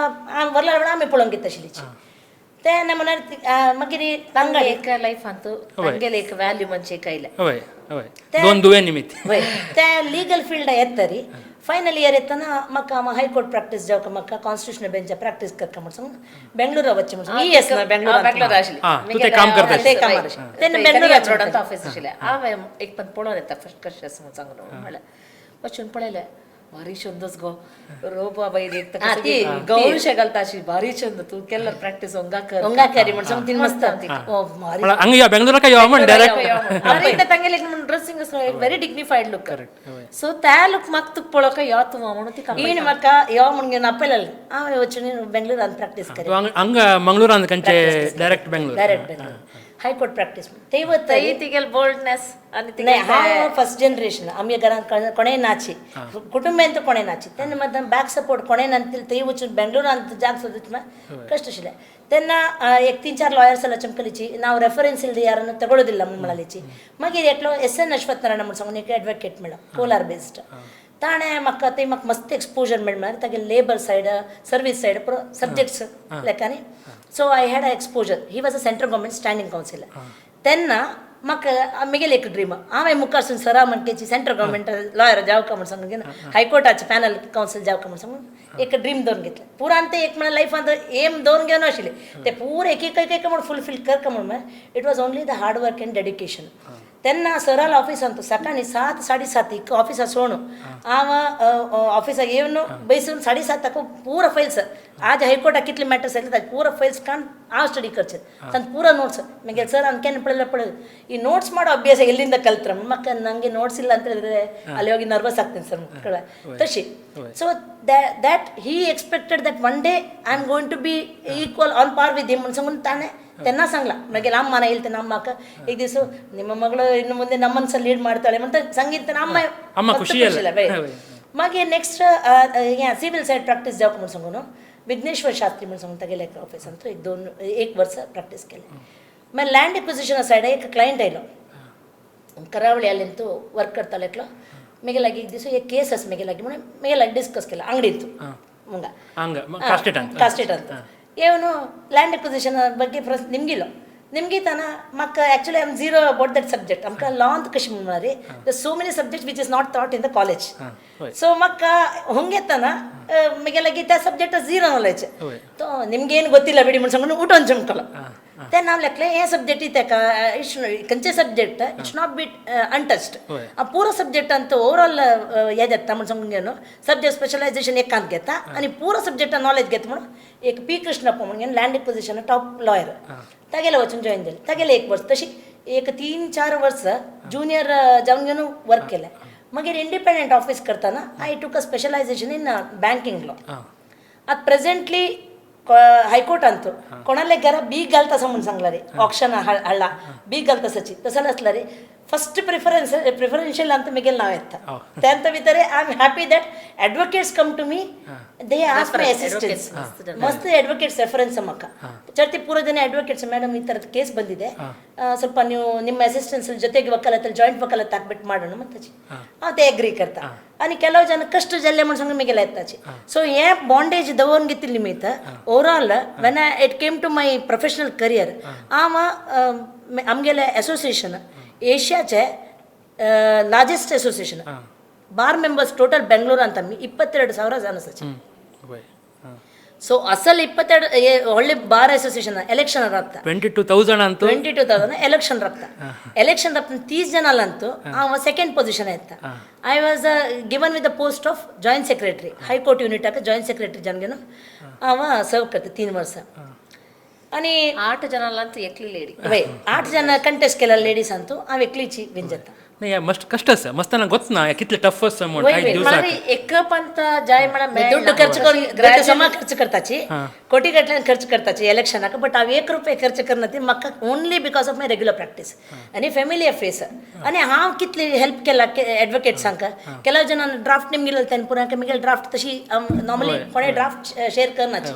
व्हरल्या वेळार आमी पळोवंक घेता आशिल्ली तेन्ना म्हळ्यार मागीर अंगडी एक ಲೈಫ್ ಅಂತೂ ಹಂಗೆಲ್ಲ एक ವ್ಯಾಲ್ಯೂ ಮಂಚೆ ಕೈಲೆ हय हय दोन दुवे निमित्त वय त्या लिगल फिल्ड येतरी फायनल इयर येतना म्हाका हायकोर्ट प्रॅक्टीस जावका, म्हाका कॉन्स्टिट्युशनल बेंच प्रॅक्टीस करका म्हण सांगून ಬೆಂಗಳೂರ ವಚ್ಚಿ म्हण ಈ ಎಸ್ ಬೆಂಗಳೂರು ಬೆಂಗಳೂರು ಆಶಲಿ तूं ते काम करता. ते काम तेन्ना ಬೆಂಗಳೂರು रोड ಅಂತ ಆಫೀಸ್ आशिल्लें. हांवें एक पण पळोवन येता फर्स्ट कशें आसा म्हणून सांगून म्हणलें वचून पळयलें भारी चंदच गो रोबा बाई एक गौन घालता अशी भारी चंद तूं केल्लो प्रॅक्टीस होंगा कर होंगा करी म्हण सांग तीन मस्त हंगा यो बेंगलोराक यो म्हण डायरेक्ट अरे तांगेले म्हण dressing very dignified look. So त्या लुक म्हाका तुका पळोवका यो तूं म्हणून ती ಈण म्हाका यो म्हण घेवन आपयलें हांवें वचून ಬೆಂಗಳೂರು ಪ್ರಾಕ್ಟೀಸ್ ಕರಿ. ಹಂಗ Mangaluru ಕಂಚೆ direct Bengaluru direct Bengaluru high court practice तेवत तिगेल boldness आणि नाही हांव फर्स्ट जनरेशन आमगे घरांत कोणेय नाची, कुटुंबियांत कोणेय नाची. तेन्ना मात बॅक सपोर्ट कोणेय नासले थंय वचून बेंगलोरांत जाग सोदूच ಕಷ್ಟ ಆಶಿಲ್ಲೆ. तेन्ना एक 3-4 ಲಾಯರ್ಸ್ ಎಲ್ಲ ಚಮಕಲಿಚಿ ನಾವು ರೆಫರೆನ್ಸ್ ಇಲ್ಲದೆ ಯಾರನ್ನು ತಗೊಳ್ಳೋದಿಲ್ಲ म्हणಲಿची. मागीर एकलो SN Ashwathnarayan म्हण सांगून एक ಅಡ್ವೊಕೇಟ್ मेळ्ळो ಕೋಲಾರ್ ಬೇಸ್ಡ್. ताणें म्हाका ते म्हाका मस्त एक्सपोजर मेळ्ळें म्हळ्यार तागे लेबर सायड सर्वीस सायड पुरो subjects लेखांनी. So I had a exposure. He was a central government standing counsel. तेन्ना म्हाका म्हगेलें एक ड्रीम हांवें मुखारसून सरा म्हणकेची सेंट्रल गव्हर्मेंट लॉयर जावका म्हण सांगून हायकोर्टाचे पॅनल कावन्सिल जावका म्हण सांगून एक ड्रीम दवरून घेतलें. पुरा ते एक म्हळ्यार लायफांत एम दवरून घेवन आशिल्लें ते पुरा एक एक एक म्हण फुलफील करका म्हण it was only the hard work and dedication. तेन्ना सराल ऑफिसान सकाळी 7 7:30 एक ऑफिसा सोडून हांव ऑफिसाक येवन बैसून 7:30 पूरा फायल्स आज हायकोर्टाक कितले मॅटर्स आयले ताजे पूरा फायल्स काडून हांव स्टडी करचें तांचे ಪೂರ ನೋಟ್ಸ್ ಮಗೆ ಸರ್ ಅವ್ನು ಪಡೆಲ್ಲ ಪಡೆದು ಈ ನೋಟ್ಸ್ ಮಾಡೋ ಅಭ್ಯಾಸ ಎಲ್ಲಿಂದ ಕಲ್ತ್ರ ಮಕ್ಕ ನನಗೆ ನೋಟ್ಸ್ ಇಲ್ಲ ಅಂತ ಹೇಳಿದ್ರೆ ಅಲ್ಲಿ ಹೋಗಿ ನರ್ವಸ್ ಆಗ್ತೀನಿ ಸರ್ ಮಕ್ಕಳ ತಶಿ. So that he expected that one day I am going to be equal on par with him सांगून ताणें तेन्ना सांगला मागीर ಅಮ್ಮನ ಹೇಳ್ತೇನೆ ಅಮ್ಮಕ್ಕ ಈಗ ದಿವಸ ನಿಮ್ಮ ಮಗಳು ಇನ್ನು ಮುಂದೆ ನಮ್ಮನ್ನು ಸಹ ಲೀಡ್ ಮಾಡ್ತಾಳೆ ಅಂತ ಸಂಗೀತ ಅಮ್ಮ ಅಮ್ಮ ಖುಷಿಯಲ್ಲ. मागीर ನೆಕ್ಸ್ಟ್ सिवील सायड प्रॅक्टीस जावक म्हण सांगून विघ्नेश्वर शास्त्री म्हण सांगून तागेले ऑफिसान एक 2-1 वर्स प्रॅक्टीस केलें. मागीर लँड एक्विजिशना सायड एक क्लायंट आयलो ಕರಾವಳಿ ಅಲ್ಲಿಂತು ವರ್ಕ್ करतालो एकलो मेगे लागीं एक दीस एक केस आसा मेगे लागीं म्हणून मेगे लागीं डिस्कस केला ಅಂಗಡಿ ಇತ್ತು ಮುಂಗ ಹಂಗ ಕಾಸ್ಟೇಟ್ ಅಂತ ಕಾಸ್ಟೇಟ್ ಅಂತ ಇವನು ಲ್ಯಾಂಡ್ ಎಕ್ವಿಸಿಷನ್ ಬಗ್ಗೆ ಪ್ರಶ್ನೆ ನಿಮಗಿಲ್ಲ ನಿಮಗೆ ತನ ಮಕ್ಕ actually I am zero about that subject. ಅಮ್ಕ ಲಾ ಅಂತ ಕಶಿ ಮಾರಿ the so many subject which is not taught in the college. So ಮಕ್ಕ ಹೊಂಗೆತನ ಮಿಗೆಲಾಗಿ त्या ಸಬ್ಜೆಕ್ಟ್ ಝೀರೋ ನಾಲೆಜ್. तो ನಿಮ್ಗೇನು ಗೊತ್ತಿಲ್ಲ ಬಿಡಿ म्हण ಊಟ ಒಂದು ಚಮಕಲ್ಲ ते नाव लेखले हे सब्जेक्ट इतेका it's खंयचे subject it's not bit untouched ಆ ಪೂರ ಸಬ್ಜೆಕ್ಟ್ ಅಂತ ಓವರ್ ಆಲ್ हे जाता म्हण सांगून घेवन सब्जेक्ट स्पेशलायझेशन एकांत घेता आनी पूरा सब्जेक्ट नॉलेज घेता म्हणून एक पी कृष्णप्पा म्हणून घेवन लँड एक्विजिशन टॉप लॉयर तागेले वचून जॉईन जाले तागेले एक वर्स तशी एक 3-4 वर्स ज्युनियर जावन घेवन वर्क केलें. मागीर इंडिपेंडंट ऑफीस करतना I took a specialisation in banking law. आतां प्रेझेंटली हायकोर्टांत कोणाले घरा बीग घालता असं म्हणून सांगला रे, ऑक्शन हाडला बीग घालता सची तसं नासला रे. फस्ट प्रिफरन्स प्रिफरन्शियल ಅಂತ ಮಿಗೆಲ್ ನಾವ್ ಎತ್ತ त्यांತ भितर I am happy that advocates come to me, they ask my assistance. ಮಸ್ತ್ ಅಡ್ವೊಕೇಟ್ಸ್ ರೆಫರೆನ್ಸ್ म्हाका. ಚರ್ತಿ ಪೂರ ಜನ ಅಡ್ವೊಕೇಟ್ಸ್, ಮೇಡಮ್ ಈ ಥರದ ಕೇಸ್ ಬಂದಿದೆ, ಸ್ವಲ್ಪ ನೀವು ನಿಮ್ಮ ಅಸಿಸ್ಟೆನ್ಸ್ ಜೊತೆಗೆ ವಕಾಲತ್ತಲ್ಲಿ ಜಾಯಿಂಟ್ ವಕಾಲತ್ ಹಾಕ್ಬಿಟ್ಟು ಮಾಡೋಣ ಮತ್ತೆ ते एग्री करता. आणि ಕೆಲವು ಜನ ಕಷ್ಟ ಜಲ್ಲೆ म्हणून सांग मिगेला येताची. सो हे बॉन्डेज दवरून घेतिल्ली निमित्त overall when I it came to my professional career, हांव आमगेले association एशियाचे largest association, bar members total Bengaluru ಅಂತ आम्ही 22,000 ಜನ ಸಚಿ. ಸೊ ಅಸಲ್ 22 ಒಳ್ಳೆ ಬಾರ್ ಅಸೋಸಿಯೇಷನ್ ಎಲೆಕ್ಷನ್ ರಾಪ್ತ 22,000 ಅಂತೂ 22,000 ಎಲೆಕ್ಷನ್ ರಪ್ತ, ಎಲೆಕ್ಷನ್ ರಪ್ತ 30 ಜನ ಅಲ್ಲಂತೂ ಅವ ಸೆಕೆಂಡ್ ಪೊಸಿಷನ್ ಆಯ್ತ. I was given with the post of joint secretary, high court unit ಆಕ ಜಾಯಿಂಟ್ ಸೆಕ್ರೆಟರಿ ಜನಗೇನು ಅವ ಸರ್ವ್ करते 3 ವರ್ಷ. आणि 8 ಜನ ಅಂತೂ एकली लेडी. वय 8 ಜನ ಕಂಟೆಸ್ಟ್ केला लेडीज ಅಂತೂ हांव एकलीची विन जाता. नाही मस्त कष्ट आसा, मस्त ना ಗೊತ್ತ ना कितले टफ आसा म्हण काही दिवसाक. एक पंत जाय म्हणा ದುಡ್ಡು ಖರ್ಚು ದುಡ್ಡು ಸಮ ಖರ್ಚು करताची, ಕೋಟಿ ಗಟ್ಟಲೆ ಖರ್ಚು करताची ಎಲೆಕ್ಷನ್, ಬಟ್ हांव 1 रुपये खर्च करना ती म्हाका only because of my regular practice आनी फॅमिली अफेर्स. आनी हांव कितली हेल्प केला एडवोकेट्सांक. ಕೆಲವು ಜನ ड्राफ्ट निमगेले तेन्ना पुराय मिगेल ड्राफ्ट तशी नॉर्मली कोणे ड्राफ्ट शेअर करनाची,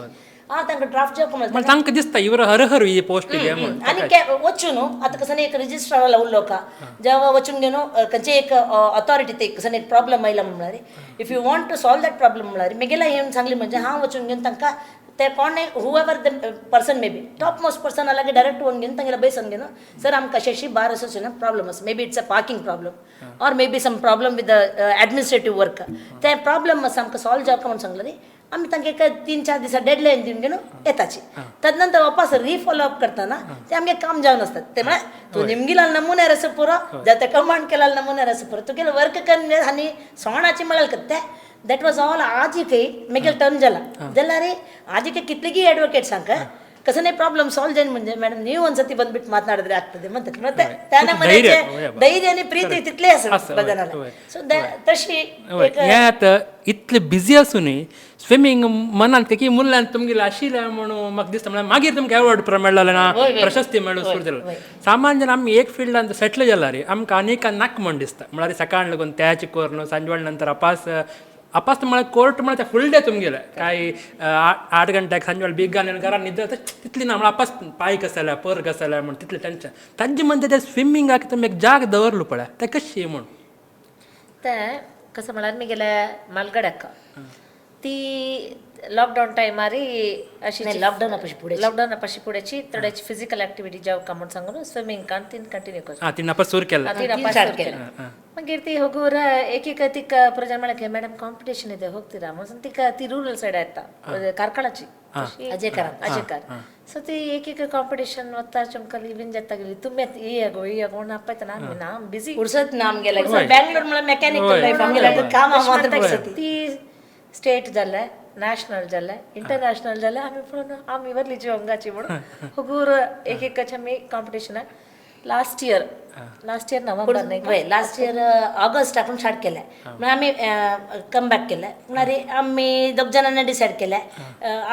हांव तांकां ड्राफ्ट जेवप मला तांकां दिसता इवर हरहर ही पोस्ट ಇದೆ म्हणून. आणि वचून आता कसं एक रिजिस्ट्राराला उरलो का जेव्हा वचून घेऊन खंयचे एक अथॉरिटी ते कसं एक प्रॉब्लेम आयला म्हणल्यार, if you want to solve that problem म्हणल्यार मेगेला येवन सांगली म्हणजे हांव वचून घेवन तांकां ते कोण whoever the person may be top most person आला डायरेक्ट वचून घेवन तांगेला बैसून घेवन, सर आमकां अशी अशी बार असोसिएशन प्रॉब्लेम आसा, maybe it's a parking problem or maybe some problem with the administrative work, ते प्रॉब्लेम आसा आमकां सॉल्व जावका म्हणून सांगलें न्ही. आमी तांकां एक 3-4 दिसा डेडलायन दिवन घेवन येताची. तदनंतर वापस रिफॉलो अप करतना ते आमगे काम जावन आसतात. ते म्हळ्यार तूं निमगिलाल नमुन्यार आसा पुरो, जाता कमांड केला नमुन्यार आसा पुरो, तुगेले वर्क कन्न आनी सोणाची म्हळ्यार ते that was all. आजिकय मेगेल टर्न जाला जाल्यार ಆಜಿಕೆ ಕಿತ್ಲಿಗಿ ಅಡ್ವೊಕೇಟ್ಸ್ ಅಂಕ ಕಸನೇ ಪ್ರಾಬ್ಲಮ್ ಸಾಲ್ವ್ ಜೈನ್ ಮುಂಜೆ ಮೇಡಮ್ ನೀವು ಒಂದ್ಸತಿ ಬಂದ್ಬಿಟ್ಟು ಮಾತನಾಡಿದ್ರೆ ಆಗ್ತದೆ ಮತ್ತೆ ಮತ್ತೆ त्याನ ಧೈರ್ಯ, ಧೈರ್ಯ आणि प्रीती तितली आसा बदनाला. सो तशी हे आतां इतले बिझी आसूनय स्विमींग मनांत की मुल्यान तुमगेले आशिल्लें म्हणून म्हाका दिसता. म्हळ्यार मागीर तुमकां एवॉर्ड मेळ्ळो ना, प्रशस्ती मेळूं सुरू जालो. सामान्य आमी एक फिल्डान सेटल जाला रे, आमकां आनीक नाक म्हण दिसता. म्हळ्यार सकाळ लागून त्याच करून सांजवेळ नंतर अपास अपास म्हळ्यार कोर्ट म्हळ्यार फुल डे तुमगेले काय 8 गंट्याक सांजवेळ बेगान घरान निद्रा तितली ना. म्हळ्यार अपास पांय कसाल्या पर कसाल्या म्हण तितलें टेंशन तांचे म्हणजे ते स्विमिंगाक तुमी एक जाग दवरलो पळय तें कशी म्हण. ते कसं म्हळ्यार मिगेले मालगड्याक ती लॉकडाऊन टायमारी अशी लॉकडाऊन पशी फुडें लॉकडाऊन पशी फुडेंची थोड्याची फिजिकल ऍक्टिव्हिटी जावका म्हूण सांगून स्विमींग तीन कंटिन्यू करता. तीन अपास सुरू केला. तीन अपास सुरू केला. मागीर ती होगूर एक एक तिका प्रजन म्हळ्यार मॅडम कॉम्पिटिशन ಇದೆ ಹೋಗ್ತೀರಾ म्हणून तिका ती रुरल सायड येता ಕಾರ್ಕಳची अजयकार अजयकार. ಸೊ ती एक एक कॉम्पिटिशन वता चमकली विन जाता गेली तुम्ही ಈ ಆಗೋ ಈ ಆಗೋ ಅಪ್ಪ ನಾನು ನಾ ಬಿಸಿ ಉಡ್ಸತ್ ನಮ್ಗೆಲ್ಲ ಬ್ಯಾಂಗ್ಳೂರ್ म्हळ्यार ಮೆಕ್ಯಾನಿಕಲ್ ಲೈಫ್ आमगेले काम मात्र पडसती. ती स्टेट जाले नॅशनल जाले इंटरनॅशनल जाले आमी म्हणून आमी वरली जिवंगाची म्हणून हुगूर एक एकच आमी competition last year last year November नाही वय लास्ट इयर ऑगस्ट आपण स्टार्ट केलाय, मग आम्ही कम बॅक केलाय. म्हळ्यार आम्ही दोग जणांना डिसायड केलाय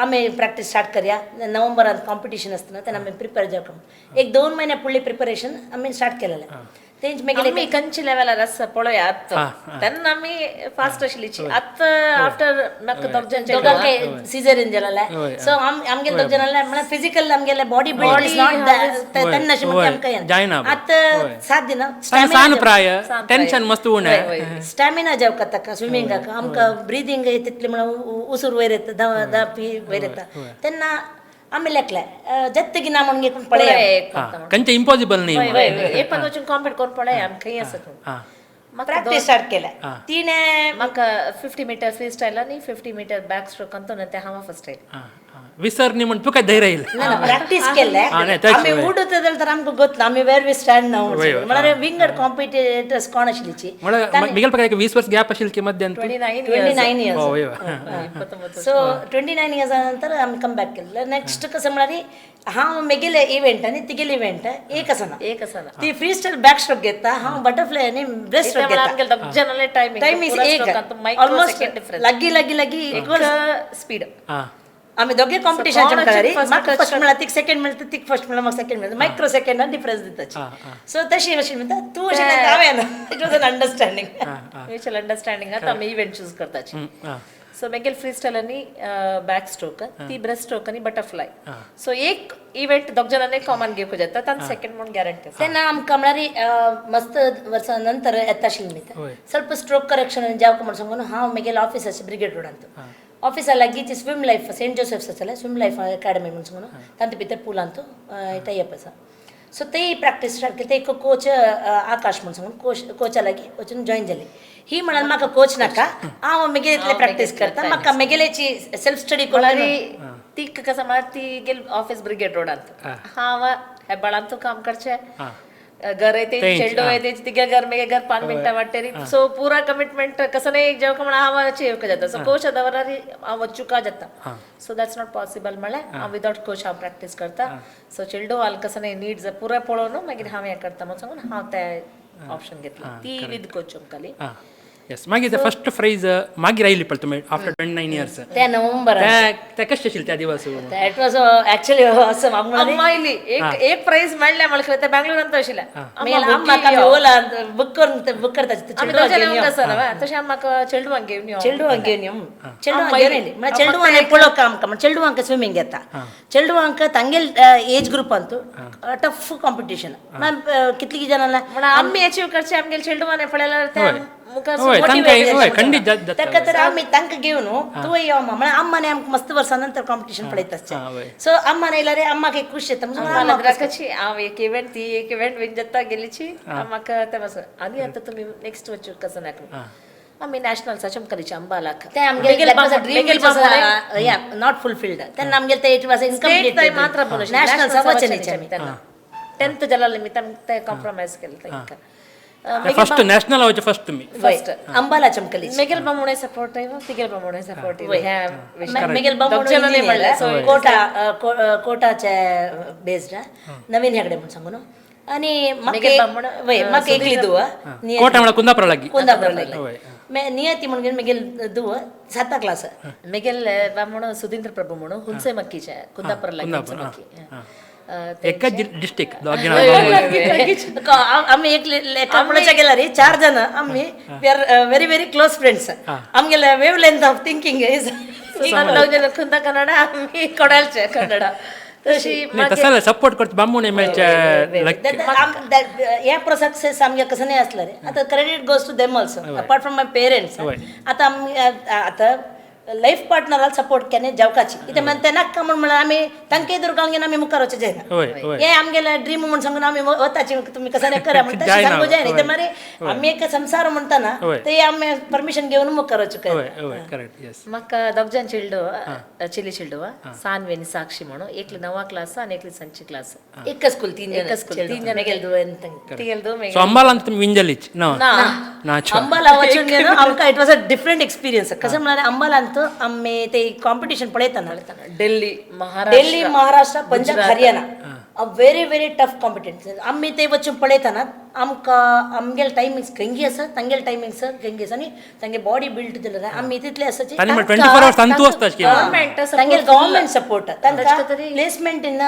आम्ही प्रॅक्टीस स्टार्ट करूया नोव्हेंबरात कॉम्पिटिशन असतं ना त्यांना आम्ही प्रिपेअर जावं. 1-2 महिन्या पुढली प्रिपरेशन आम्ही स्टार्ट केलेलं आहे. तेंच मागीर आमी कंची लेवलार आसा पळोवया आतां तेन्ना आमी फास्ट आशिल्लीची आतां आफ्टर म्हाका दोग जण दोगांक सिझरीन जालें. सो आमगेले दोग जणांना म्हळ्यार फिजिकल आमगेले बॉडी बिल्ड is not तेन्ना अशें म्हणजे आमकां जायना. आतां 7 दिना सान प्राय टेंशन मस्त उणें स्टॅमिना जावका ताका स्विमिंगाक आमकां ब्रिदींग तितलें म्हणल्यार उसूर वयर येता धांपी वयर येता तेन्ना आमी लेखले जत्तगी ना म्हणून पळया कंचे इम्पॉसिबल न्ही. एक पण वचून कॉम्पिट करून पळया आमी खंय आसा थंय. प्रॅक्टीस स्टार्ट केल्या तिणे म्हाका 50 मीटर फ्री स्टायल आनी 50 मीटर बॅक स्ट्रोक अंतू ते हांव फर्स्ट आयलें. विसरनी म्हण तुका धैर्य येईल. प्रॅक्टीस केले नाही, तेच आमी उडत तर आमकां गोतला आमी वेर we stand नाव वय, वय. म्हळ्यार विंगड कॉम्पिटिटर्स कोण आशिल्लीची म्हळ्यार मिगेल पका एक 20 वर्स गॅप आशिल्ली की मध्यान 29 29 इयर्स. हो, वय, वय. सो 29 इयर्स नंतर आमी कम बॅक केलं. नेक्स्ट कसं म्हळ्यार हांव मेगेले इव्हेंट आनी तिगेले इव्हेंट एक आसना. एक आसना. ती फ्री स्टायल बॅक स्ट्रोक घेता, हांव बटरफ्लाय आनी ब्रेस्ट स्ट्रोक घेता. जनरल टायमिंग टायम is एक ऑलमोस्ट लागीं लागीं लागीं इक्वल स्पीड. आमी दोगे कॉम्पिटिशन कोण चमकारी first म्हाका touch first मेळ्ळा तिक सेकंड मेळटा, तिक फर्स्ट मेळ्ळा म्हाका सेकंड मेळटा, मायक्रो सेकंडान डिफरन्स दिताची. सो तशी अशी म्हणटा तूं अशें हांवें it was an understanding. Mutual understanding आतां आमी इव्हेंट चूज करताची. सो मागीर फ्री स्टायल आनी बॅक स्ट्रोक, ती ब्रेस्ट स्ट्रोक आनी बटरफ्लाय. सो एक इव्हेंट दोग जाणांनी कॉमन घेवंक जाता, तांकां सेकंड म्हूण गॅरंटी आसा. तेन्ना आमकां म्हळ्यार मस्त वर्सां नंतर येता आशिल्ली न्ही, ಸ್ವಲ್ಪ स्ट्रोक करेक्शन जावक म्हण सांगून हांव म्हगेले ऑफिस आसा ब्रिगेड रोडांत, ऑफिसा लागींच स्विम लायफ सेंट जोसेफ्स आसले स्विम लायफ अकॅडमी म्हण सांगून तांचे भितर पुलांत टायप आसा. सो ते प्रॅक्टीस स्टार्ट केली. ते एक कोच आकाश म्हण सांगून कोच कोचा लागीं वचून जॉयन जाली. ही म्हणाल म्हाका कोच नाका, हांव म्हगेले इतले प्रॅक्टीस करता, म्हाका म्हगेलेची सेल्फ स्टडी करून. ती कसं म्हळ्यार ती गेल ऑफिस ब्रिगेड रोडांत, हांव हेब्बाळांत काम करचें, घर येते चेडो येते तिगे घर मेगे घर 5 मिनटां वाटेरी. सो पुरा कमिटमेंट कसं नाही जेव्हा म्हणा हांव येवंक जाता. सो कोच दवरार हांव वचुका जाता. सो that's not possible म्हळ्यार हांव विदावट कोच हांव प्रॅक्टीस करता. सो चेडो आल कसं नाही नीड्स पुरा पळोवन मागीर हांव हें करता म्हणून सांगून हांव ते ऑप्शन घेतलं, ती विथ कोच चमकाली. येस, मागीर ते फर्स्ट प्राइज मागीर आयली पळय तुमी आफ्टर 29 इयर्स. ते नोव्हेंबर ते कशें आशिल्लें त्या दिवस? That was actually awesome. अम्मा आयली एक एक प्राइज मेळ्ळें म्हळ्यार ते बँगलोरांत आशिल्लें. आम्मा ओला बुक करून बुक करता. आमी दोग जाणां आसा न्हय, तशें आमी म्हाका चेडवांक घेवन यो, चेडवांक घेवन यो, चेडवांक घेवन येयली म्हळ्यार चेडवान पळोवंक आमकां, म्हळ्यार चेडवांक स्विमींग येता, चेडवांक तांगेल एज ग्रुपांत टफ कॉम्पिटिशन कितली जाणां आमी अचीव करचे आमगेले चेडवान पळयल्यार ते ताका तर आमी तांकां घेवन तूं यो म्हळ्यार अम्माने आमकां मस्त वर्सां नंतर कॉम्पिटिशन पळयता आसचें. सो अम्मान येयल्यार अम्माक एक खूश येता. हांव एक इव्हेंट ती एक इव्हेंट विन जाता गेलीची म्हाका तें मातसो. आनी आतां तुमी नेक्स्ट वचूं कसं नाका आमी नॅशनल्साच्या चमकालीची अंबालाक ते आमगेले ड्रीम not fulfilled तेन्ना आमगेले ते it was incomplete मात्र नॅशनल्सा वचनीचे आमी तेन्ना 10th जाला निमित्तान ते कॉम्प्रोमायज केलें तांकां. फर्स्ट नॅशनल आवचे फर्स्ट तुमी फर्स्ट अंबाला चमकली. मेगेल बामणे सपोर्ट आयव तिगेल बामणे सपोर्ट मेगेल बामणे कोटा कोटाचे बेस्ड नवीन हेगडे म्हण सांगू आनी म्हाका एकली दुव कोटा म्हळ्यार कुंदापुरा लागीं, कुंदापुरा लागीं नियती म्हणून मेगेल दुव 7 क्लास. मेगेल बामण सुधींद्र प्रभू म्हणून हुनसे मक्कीचे कुंदापुरा लागीं हुनसे मक्की. एकच डिस्ट्रिक्ट आमी एक लेखा गेला रे 4 जण आमी we are very very close friends. आमगेले wave length of thinking is खुंदा Kannada आमी कोडालचे कन्नडा तशी तसं सपोर्ट करता बामूण मेळचे. हे प्रो सक्सेस आमगे कसं नाही असलं रे. आतां credit goes to them also apart from my parents. आतां आमी आतां लायफ पार्टनराक सपोर्ट केन्ना जावकाची कितें म्हणटा नाका म्हूण म्हळ्यार आमी तांकां एदुर घेवन आमी मुखार वचचें जायना. हे आमगेले ड्रीम म्हूण सांगून आमी वताची तुमी कसं नाही करा म्हण तशें सांगू जायना. कितें मागीर आमी एक संवसार म्हणटाना ते आमी परमिशन घेवन मुखार वचूंक. म्हाका दोग जाण चिल्डो चिली चिल्डो सानवी आनी साक्षी म्हणून एकली 9 क्लास आनी एकली 7 क्लास. एक स्कूल 3 जण स्कूल 3 जण मेगेल तिगेल अंबाला तुमी विंजलीच ना अंबाला वचून घेवन आमकां it was a different experience. कसं म्हळ्यार अंबालांत आमी ते कॉम्पिटिशन पळयतना Delhi Maharashtra Punjab Haryana a very very tough competition. आमी ते वचून पळयतना आमकां आमगेले टायमिंग्स खंयी आसा तांगेले टायमिंग्स खंयी आसा आनी तांगे बॉडी बिल्ड जाल्यार आमी तितले आसाची तांगेले गव्हर्मेंट सपोर्ट तांकां प्लेसमेंट इन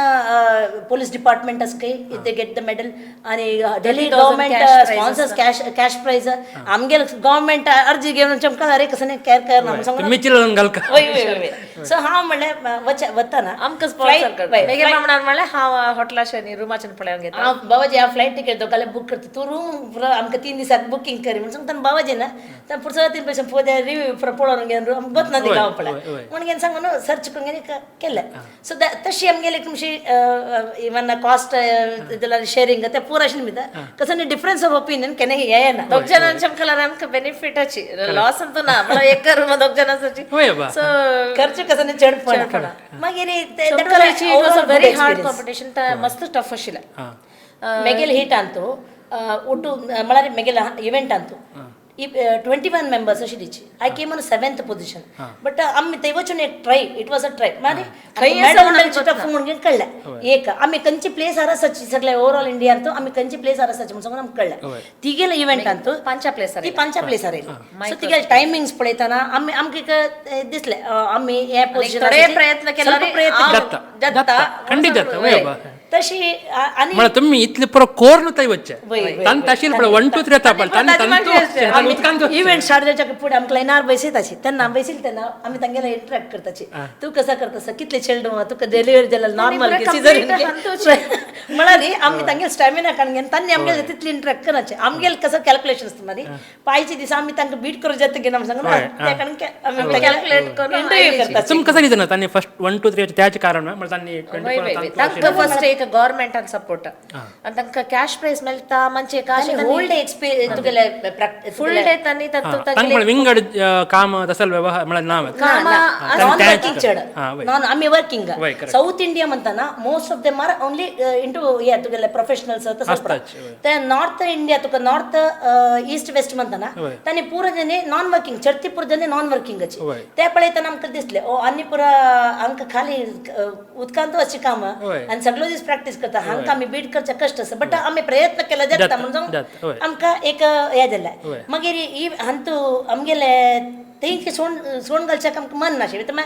पोलीस डिपार्टमेंट आसा खंय if they get the medal आनी Delhi government sponsors cash cash prize. आमगेले गव्हर्मेंट अर्जी घेवन चमकां अरे कसं नाही केअर करना वय वय वय. सो हांव म्हणलें वतना आमकां स्पॉन्सर करता. मागीर म्हणल्यार हांव हॉटेलाचे आनी रुमाच्यान पळोवंक घेता. हांव बाबाजी हांव फ्लायट टिकेट दोगांले बूक करता तूं रूम आमकां 3 दिसाक बुकींग कर म्हण सांगता. बाबाजी ना ताण पुरसो 3 पैसे पोद्या रिव्यू पळोवन घेवन आमकां गोत ना ती गांव पळय वय, वय. म्हणून घेवन सांगून सर्च करून घेवन केलें. सो तशी आमगेली तुमची इवन कॉस्ट जाल्यार शेरींग ते पूर अशें निमित्त कसं डिफरन्स ऑफ ओपिनियन केन्ना येना. दोग जणांच्या कलर आमकां बेनिफिटाची, लॉस ಅಂತೂ ना. म्हळ्यार एक रूम दोग जणांची. वय बा. सो खर्च कसं चड पडना मागीर. It was a very hard competition, मस्त टफ आशिल्लें. मेगेल हीट ಅಂತು ಒಟ್ಟು म्हळ्यार मेगेल इव्हेंट ಅಂತು ಈ 21 members ಅಶಿಡಿಚಿ. I came on seventh position, but आम्ही थंय वचून एक try, it was a try. मागीर टफ म्हणून कळ्ळें एक आमी खंयची प्लेस आसाची सगळे ओवरऑल इंडिया अंतू आमी खंयची प्लेस आसाची म्हणून सांगून आमकां कळ्ळें. तिगेले इव्हेंट अंतू पांचा प्लेसार. ती पांचा प्लेसार येयली. सो तिगेले टायमिंग्स पळयतना आमी आमकां एक दिसलें, आमी हे पोझिशन थोडे प्रयत्न केला रे, प्रयत्न जाता. जाता. खंडीत जाता, वय बा. तशी आनी म्हळ्यार तुमी इतले पुरो कोर्न थंय वचचे वय, वय, तांत आशिल्लें पळय 1 2 3 येता पळय तांत तांतू उदकांत. इव्हेंट स्टार्ट जावच्या फुडें आमकां लायनार बसयताची तेन्ना बसयले तेन्ना आमी तांगेले इंटरेक्ट करताची, तूं कसा करता, कितले चेडूं तुका डिलिव्हरी जाल्यार नॉर्मल complete. म्हळ्यार आमी तांगेले स्टॅमिना काडून घेवन तांणी आमगेले तितली इंटरेक्ट करनाचे. आमगेले कसं कॅल्क्युलेशन आसता मागीर पायचे दिसा आमी तांकां बीट करूं जाता की ना म्हणून सांगून ते काडून आमी कॅल्क्युलेट करून इंटरव्यू करता. तुमकां कसं दिसना तांणी फर्स्ट 1 2 3 त्याचे कारण म्हळ्यार तांणी 24. तांकां फर्स्ट एक गव्हर्मेंटान सपोर्ट आनी तांकां कॅश प्रायज मेळटा म्हणजे काश. होल डे एक्सपिरियन्स तुगेले. फुल डे तांणी तांतू तांकां म्हळ्यार विंगड काम तसल व्यवहार म्हळ्यार नाव. नॉन वर्किंग चड. वय. नॉन आमी वर्किंग. वय, correct. South इंडिया म्हणताना most of them are only into हे तुगेले प्रोफेशनल्स तसं. आसताच, वय. ते नॉर्थ इंडिया तुका नॉर्थ ईस्ट वेस्ट म्हणताना वय. तांणी पुरो जने नॉन वर्किंग, चडती पुरो जने नॉन वर्किंगाची. वय. ते पळयतना आमकां दिसले ओ आनी पुरा आमकां खाली उदकांत वचचें काम वय. आनी सगळो दीस प्रॅक्टीस करता, हांकां आमी बीट करचें कश्ट आसा, बट आमी प्रयत्न केला जाता जाता, म्हणून जाता, वय. आमकां एक हें जालें. वय. मागीर ही हांतू आमगेले तेंके सोड सोड घालच्याक आमकां मन नाशिल्लें.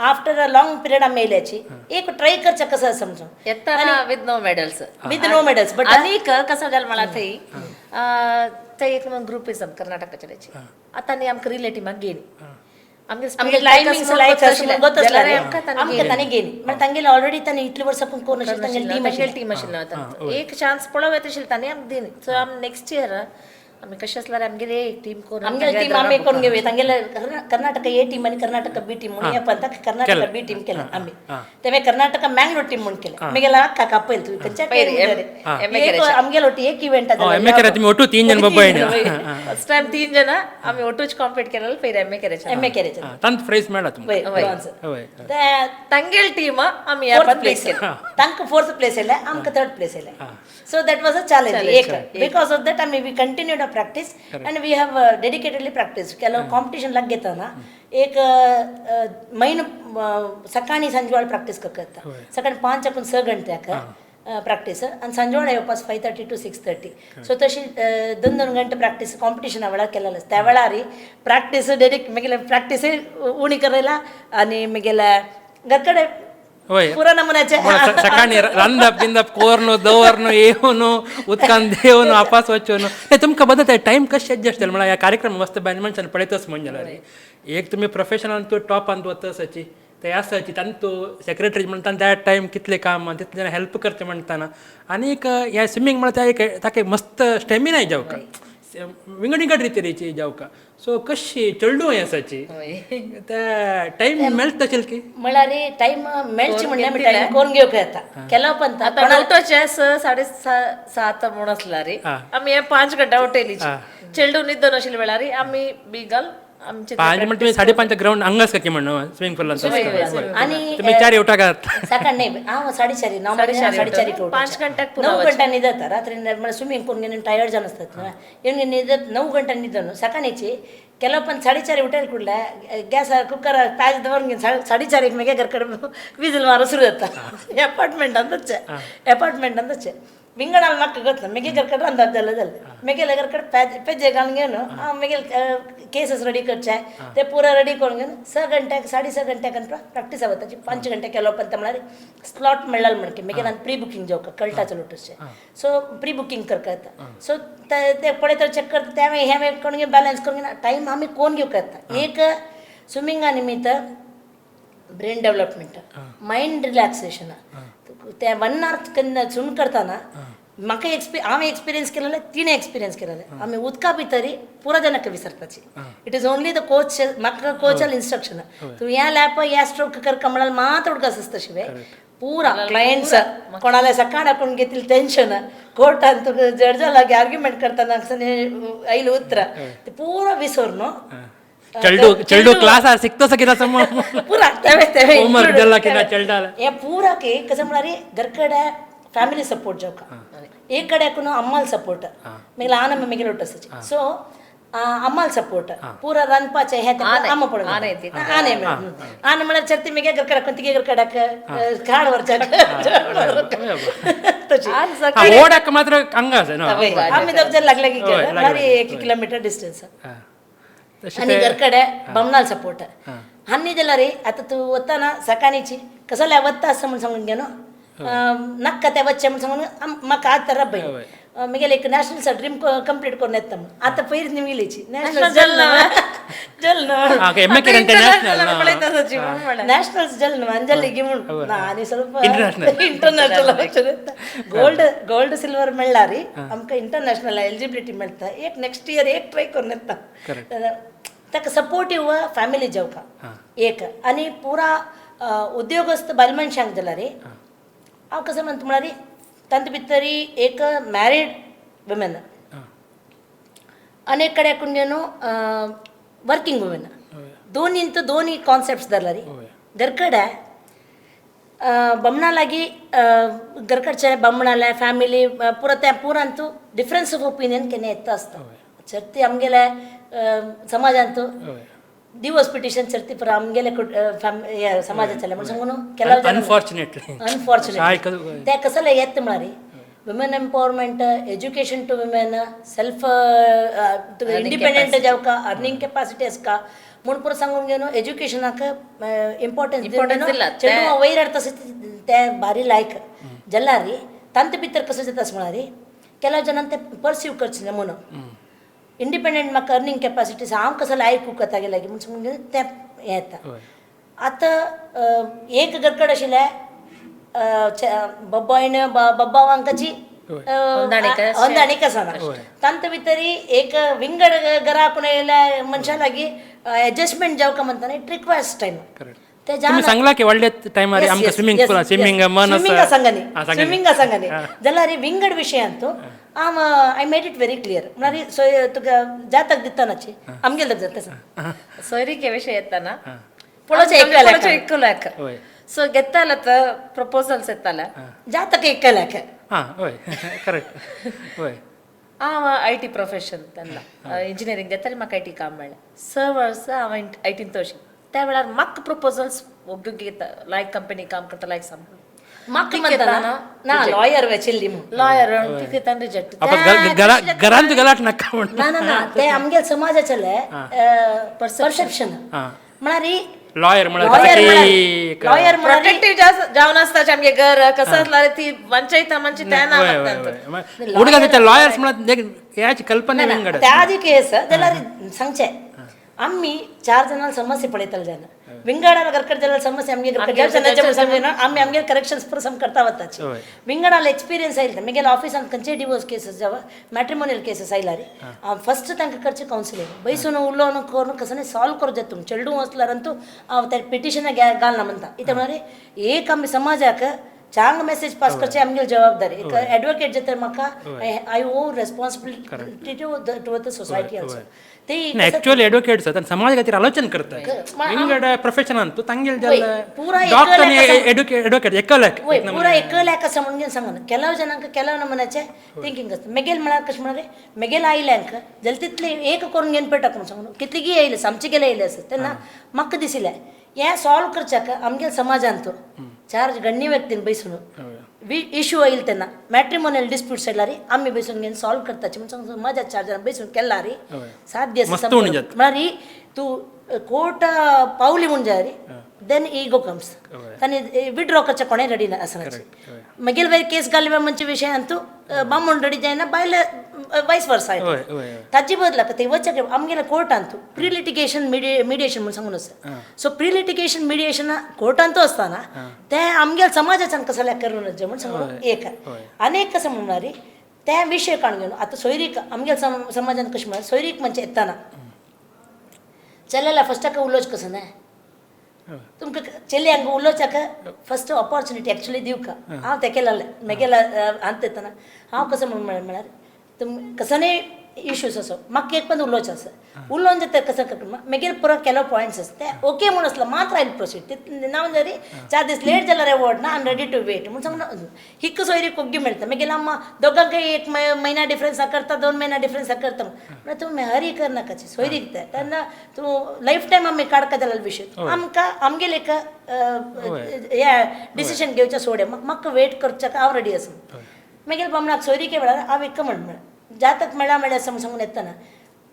आफ्टर अ लॉंग पिरियड आमी येयल्याची एक ट्राय करचें कसं समजून. येताना with no medals. With no medals, but आनीक कसं जालें म्हळ्यार थंय थंय एक ग्रुपिजम कर्नाटका चेड्याची. आतां आनी आमकां रिले टिमाक घेयनी आमगे. आमगे टायमिंग्स लायक गोत जाल्यार आमकां तांणी आमकां तांणी घेयनी. म्हळ्यार तांगेले ऑलरेडी तांणी इतले वर्सां कोण आशिल्लें तांगेले टीम. तांगेले टीम आशिल्लें. आतां एक चान्स पळोवं येता आशिल्लें, तांणी आमकां दिनी. सो आमी नेक्स्ट इयर आमी कशें आसल्यार आमगेले एक टीम करून आमगेले टीम आमी करून घेवया. तांगेले कर्नाटक ए टीम आनी कर्नाटक बी टीम म्हणून ह्या पंताक कर्नाटक बी टीम केलें आमी, तेमे कर्नाटक मँगलोर टीम म्हणून केलें. मागीर अक्काक आपयलें, तुवें खंयच्या आमगेले ಒಟ್ಟು एक इव्हेंट. एम ए केरा तुमी ಒಟ್ಟು 3 जण बब्बायण. फर्स्ट टायम 3 जण आमी ಒಟ್ಟूच कॉम्पीट केलें पयर एम ए केराच्या. एम ए केराच्या. तांत प्रायज मेळ्ळा तुमकां. वय, ब्रॉन्ज. वय. ते तांगेले टीम आमी फोर्थ प्लेस, तांकां फोर्थ प्लेस येयलें, आमकां थर्ड प्लेस येयलें. So that was a challenge एक. Because of that आमी we continued a practice and we have dedicatedly practice. ಕೆಲವು ಕಾಂಪಿಟಿಷನ್ लाग घेताना एक म्हयनो सकाळी सांजवेळ प्रॅक्टीस करता. सकाळी 5 6 घंट्याक प्रॅक्टीस आनी सांजवेळ येवपास 5:30 to 6:30. So तशी 2 2 घंटे प्रॅक्टीस कॉम्पिटिशना वेळार केलेलें आसता. त्या वेळार प्रॅक्टीस डेडिक मागीर प्रॅक्टीसय उणी करायला आनी मागीर घर कडेन वय पुरा नमुन्याचे. सकाळी रांदप बिंदप कोर्न दवरन येवन उदकान देवन वापस वचून नाही तुमकां बदलता टायम कशें एडजस्ट जालें? म्हळ्यार ह्या कार्यक्रम मस्त बायल मनशान पळयतच म्हण जाल्यार एक तुमी प्रोफेशनल तूं टॉपान वतसाची ते आसाची तांतू सेक्रेटरी म्हणटा त्या टायम कितले काम तितले जाणां हेल्प करचें म्हणटाना आनीक ह्या स्विमींग म्हळ्यार त्या एक ताका एक मस्त स्टेमिनाय जावका, विंगड विंगड रितीची जावका. सो कशी चेडूं आसाची ते टायम मेळटा आशिल्लो की? म्हळ्यार टायम मेळचे म्हणल्यार आमी टायम करून घेवंक येता केलो पण. आतां उठोचें 6, 7:30 म्हूण आसल्यार आमी हे 5 घंटा उठयली. चेडूं न्हिदोन आशिल्ले वेळार आमी बिगल आमचे. 5 म्हणटा तुमी 5:30 ग्रावंड हांगा आसता की म्हणून स्विमींग पुलान. आनी तुमी 4 उठाकात. सकाळ नाही, हांव 4:30 9 4:30. 5 घंट्याक. 9 घंटा निदता रात्री. म्हळ्यार स्विमींग करून घेवन टायर्ड जावन आसतात, येवन निदत 9 घंटा निदून सकाळची ಕೆಲವು पण 4:30 उठेल कुडले गॅस कुकर पॅच दवरून घेवन 4:30 मागीर घर कडेन विजल मारून सुरू जाता. अपार्टमेंटांतच, अपार्टमेंटांतच विंगडान म्हाका ಗೊತ್ತ ಮೆಗೆ घर रांदप जालें जालें. मेगेले घर कडेन पेज पेजे घालून घेवन हांव मागीर केसस रेडी करचे, ते पुरा रेडी करून घेवन 6 घंट्याक 6:30 घंट्याक प्रॅक्टीस वताची. 5 घंटे केलो पण म्हळ्यार स्लॉट मेळ्ळा म्हणके मागीर आनी प्री बुकींग जावका कळटा चलोटचे. सो प्री बुकींग करता येता. सो ते पळयता, चेक करता, ते हें करून घेवन बॅलन्स करून घेवन टायम आमी कोण घेवंक येता. एक स्विमिंगा निमित्त ब्रेन डेव्हलपमेंट, मायंड रिलॅक्सेशन. ते 1 our केन्ना स्विम करताना म्हाका हांवें एक्सपिरियन्स केलेलें, तिणें एक्सपिरियन्स केलेलें. आमी उदका भितरी पुरा जाणांक विसरताची. It is only the coach. म्हाका कोचाल इन्स्ट्रक्शन, तूं ह्या लॅप ह्या स्ट्रोक कर म्हळ्यार मात उडकास आसता. शिवाय पुरा क्लायंट्स कोणाला सकाळ आपूण घेतली टेन्शन, कोर्टान तुका जड्जा लागीं आर्ग्युमेंट करतना आयले उतरां ते पुरा विसर न्हू. चेल्डू चेल्डू क्लास सिक्तो कितें समज. पुरा तेवे तेवे. Homework दिला की ना चेल्डाला. हे पूराके कसं म्हळ्यार घरकडे फ्यामिली सपोर्ट जावका, एक कಡೆ अम्माल सपोर्ट, मागीर ल्हान अम्मा मागीर ಒಟ್ಟು. सो अम्माल सपोर्ट पूरा रांदपाचें हें अम्मा पडून आने आने म्हळ्यार चर्ती मागीर घरकडे तिगे घरकडाक खाण व्हरच्याक तशी. ओडाक मात्र हंगा आसा. आमी दोग जण लागले की 1 किलोमिटर डिस्टन्स. आनी घरकडे बमणाल सपोर्ट हन्नी जाल्यार आतां तूं वतना सकाळीची कसल्या वता आसा म्हूण सांगून घेनो नाक्का ते वच्चें म्हूण सांगून म्हाका आतां रब्बय मागीर एक नॅशनल ड्रीम कंप्लीट करून येता म्हूण आतां पयर निमिलीची नॅशनल जल जल नॅशनल्स जल अंजली म्हूण आनी ಸ್ವಲ್ಪ ಇಂಟರ್ನ್ಯಾಷನಲ್ ಗೋಲ್ಡ್ ಗೋಲ್ಡ್ ಸಿಲ್ವರ್ मेळ्ळा री आमकां इंटरनॅशनल एलिजिबिलिटी मेळटा. एक नेक्स्ट इयर एक ट्राय करून येता. ताका सपोर्टीव फॅमिली जावका एक आनी पुरा उद्योगस्थ बायल मनशांक जाल्यार हांव कसं म्हणटा म्हळ्यार तांचे भितरी एक मॅरीड वुमेन आनी एक कडेन न्हू वर्किंग वुमेन, दोनींत दोनी कॉन्सेप्ट्स धरला री. घरकडे बमणा लागीं घरकडचे बमणाले फॅमिली पुरा त्या पुरांतू डिफरन्स ऑफ ओपिनियन केन्ना येता आसता. चर्ती आमगेले समाजांतू डिवोर्स पिटिशन चर्ती पुरा आमगेले समाजाचें म्हूण सांगू न्हू ಕೆಲವು. अनफॉर्चुनेटली. अनफॉर्चुनेट ते कसले येता म्हळ्यार women empowerment, education to women, self independent जावका, अर्निंग ಕೆಪಾಸಿಟಿ आसका म्हूण पुरो सांगून घेवन एज्युकेशनाक इम्पॉर्टन्स दिला. चेडवां वयर हाडटा ते भारी लायक जाल्यार तांचे भितर कसं जाता म्हळ्यार ಕೆಲವು ಜನ ते पर्सीव करचे ना म्हणून इंडिपेंडंट म्हाका अर्निंग केपासिटी आसा, हांव कसं लायक उकता लागीं म्हूण सांगून घेवन ते हें येता. आतां एक घरकड आशिल्लें बब्बायन बब्बावांकाची ಹೊಂದಾಣಿಕೆ आसना. तांचे भितरी एक विंगड घरा कोण येयल्या मनशा लागीं एडजस्टमेंट जावका म्हणटा, it requires time. ते तुम्ही सांगला की व्हडले टायमार आमकां स्विमींग पूल स्विमींग मन. स्विमींग सांगानी, स्विमींग सांगानी जाल्यार विंगड विशयांत हांव I made it very clear म्हळ्यार सोय तुका जातक दितानाची आमगेले जाता. सोयरीके विषय येताना पळोवचें एकल्याक. एकल्याक सो घेताले तर प्रपोजल्स येताले. जातक एकल्याक. हां हय, करेक्ट, हय. हांव I T profession तेन्ना इंजिनियरींग घेतली, म्हाका I T काम मेळ्ळें. 6 वर्सां हांव I टीन तशी त्या वेळार म्हाका प्रपोजल्स ओग्गी घेता लायक कंपनी काम करता लायक साम. म्हाका म्हणटा ना लॉयर वेचिल्ली म्हूण. लॉयर तिका रिजेक्ट. घरांत गलाट नाका म्हण. ना ना ना, ते आमगे समाजाचेले परसेप्शन म्हळ्यार लॉयर म्हळ्यार लॉयर प्रोटेक्टिव्ह जावन आसता आमगे घर कसं असल्यार ती वंचयता म्हणजे त्या ना. हुडगा लॉयर्स म्हळ्यार ह्याची कल्पना विंगड. त्या आदी केस जाल्यार सांगचे आमी 4 जाणां समस्या पळयतले जाणा विंगडाला घरकडे जाल्यार समस्या आमगे घरकडे आमी आमगे करेक्शन्स पुरो सम करता वताची. विंगडाला एक्सपिरियन्स आयले मागीर ऑफिसान खंयचे डिवोर्स केसीस जावं मॅट्रिमोनियल केसीस आयला रे, फस्ट तांकां करचें कावन्सिलींग, बैसून उलोवन करून कसं सॉल्व करूं जाता. तुमी चेडूं वचल्यार तूं हांव त्या पिटिशनाक घालना म्हणटा. कितें म्हळ्यार एक आमी समाजाक चांग मेसेज पास करचे आमगेली जबाबदारी. एक एडवोकेट जाता म्हाका I owe responsibility to to the society also. ते ऍक्च्युअली एडवोकेट्स समाज खातीर आलोचन करता विंगड प्रोफेशनान तूं तांगेल पुरा डॉक्टर एडवोकेट एकल्याक. वय पुरा एकल्याक आसा म्हणून सांगना. ಕೆಲವು जणांक ಕೆಲವು नमुन्याचे थिंकींग आसता. मेगेल म्हळ्यार कशें म्हळ्यार मेगेल आयल्यांक जाल्यार तितले एक करून घेवन पेटक म्हणून सांगून कितलीगी येयले आमचे गेले येयले आसत तेन्ना म्हाका दिसिल्लें हें सॉल्व करच्याक आमगेल समाजांत चार गण्य व्यक्तीन बैसून इश्यू येयल तेन्ना मॅट्रिमोनियल डिस्प्यूट्स येयल्यार आमी बैसून घेवन सॉल्व करताची म्हणून सांगून समाजात 4 जाणां बैसून केला रे साध्य आसा. म्हळ्यार तूं कोर्ट पावली म्हूण जाय रे then ego comes तांणी विड्रॉ करच्या कोणें रेडी आसना. मागीर बाय केस घालवे म्हणचे विशयान तूं बामण रेडी जायना, बायल वायस वर्सा. हय हय हय. ताजे बदला ते वचक आमगेल्या कोर्टांत प्री लिटिगेशन मिडिएशन म्हणून सांगून आसा. सो प्री लिटिगेशन मिडिएशन कोर्टांत आसतना ते आमगेल्या समाजाच्यान कसल्या करून म्हणून सांगून एक. आनी एक कसं म्हणणार त्या विशय काडून घेवन आतां सोयरीक आमगेल्या समाजान कशें म्हळ्यार सोयरीक म्हणजे येताना चल्याला फस्टाक उलोवचें कसं न्हय, तुमकां चेल्यांक उलोवच्याक फस्ट ऑपॉर्च्युनिटी एक्चुली दिवका. हांव तें केलें मेगेल्या अंत येतना हांव कसं म्हण म्हळ्यार तुम कसले इश्यूज असो म्हाका एक पण उलोवचें आसा, उलोवन जाता कसं मागीर पुरो केलो पॉयंट्स आसा ते ओके म्हूण आसलो मात्र आयल प्रोसीड. ना जरी 4 दीस लेट जाल्यार अवॉर्ड ना, I am ready to wait म्हूण सांगून हिक सोयरी कोग्गी मेळटा. मागीर आम दोगांकय 1 महिना डिफरन्स करता, 2 महिना डिफरन्स करता म्हळ्यार तूं हरी करनाकाची सोयरीक ते तेन्ना तूं लायफ टायम आमी काडका जाल्यार विशय आमकां आमगेले एक हे डिसिजन घेवचें सोडे म्हाका वेट करच्याक हांव रेडी आसा. मागीर बामणाक सोयरीके वेळार हांव एक म्हण म्हळ्यार जातक मेळ्ळा मेळ्ळा समज सांगून येतना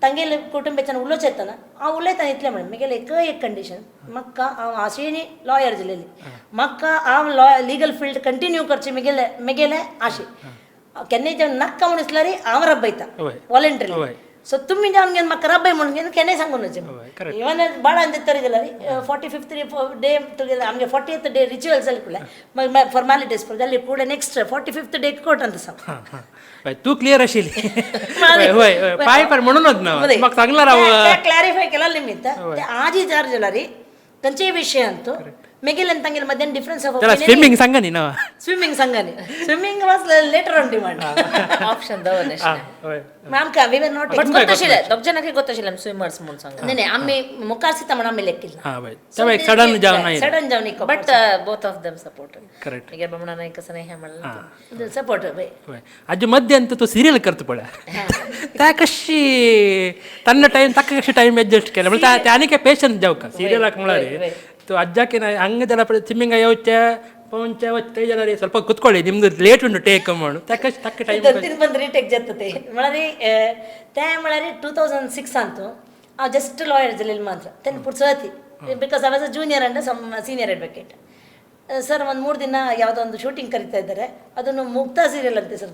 तांगेले कुटुंबाच्यान उलोवचें येतना हांव उलयतना इतलें म्हणलें मागीर एक एक कंडिशन म्हाका हांव आशेनी लॉयर जालेली म्हाका हांव लॉ लिगल फिल्ड कंटिन्यू करचें म्हगेले म्हगेले आशे केन्नाय जेवन नाक्का म्हूण दिसल्यार हांव रब्बयता वॉलंटरी. सो तुमी जावन घेवन म्हाका रब्बय म्हणून घेवन केन्नाय सांगून वचें. इवन बाळान तरी जाल्यार 45th day तुगेले आमगे 40th day ritual जाले पळय फॉर्मालिटीज जाली फुडें नेक्स्ट 45th day court अंत सांग. तूं क्लियर आशिल्ली हय पांय पार म्हणूनच ना म्हाका सांगला राव क्लॅरिफाय केला निमित्त ते आजी जार जाल्यार खंयचेय विशयांत मेगेले आनी तांगेले मध्यान डिफरन्स ऑफ स्विमींग सांगा न्ही ना, स्विमींग सांगा न्ही, swimming was later on demand option दवरलें. आमकां we were not but ಗೊತ್ತಾಶಿಲ್ಲ ದೊಡ್ಡ ಜನಕ್ಕೆ ಗೊತ್ತಾಶಿಲ್ಲ ಸ್ವಿಮ್ಮರ್ಸ್ म्हणून सांगा. नाही आम्ही मुखार सीता म्हणून आम्ही लेखिಲ್ಲ. सडन जावन सडन जावन but both of them support. Correct. ಈಗ ಬೊಮ್ಮಣ ನಾಯಕ ಸನೇ हे म्हणलं सपोर्ट. आजी मध्यांत तूं सिरियल करता पळय त्या कशी तन्न टायम ताका कशी टायम एडजस्ट केला म्हळ्यार ते आनी काय पेशन्स जावका सिरियलाक म्हळ्यार तूं अज्जाके ಹಂಗೆ जाल्यार ಪಳೆ ಸ್ವಿಮ್ಮಿಂಗ್ येवचे ಪೋಂಚೆ वचते जाल्यार ಸ್ವಲ್ಪ ಕುತ್ಕೊಳ್ಳಿ ನಿಮ್ದು ಲೇಟ್ ಉಂಟು ಟೇಕ್ ಮಾಡು ತಕ್ಕ ತಕ್ಕ ಟೈಮ್ तीन ಬಂದು ರೀಟೇಕ್ ಜತ್ತದೆ म्हळ्यार ते म्हळ्यार 2006 ಅಂತು हांव जस्ट लॉयर जालेली मात्र तेन्ना ಪುಡ್ಸತಿ because I was a junior and some senior advocate. Sir ಒಂದು 3 ದಿನ ಯಾವುದೋ ಒಂದು ಶೂಟಿಂಗ್ ಕರಿತಾ ಇದ್ದಾರೆ, ಅದನ್ನು ಮುಕ್ತಾ ಸೀರಿಯಲ್ ಅಂತೆ ಸರ್.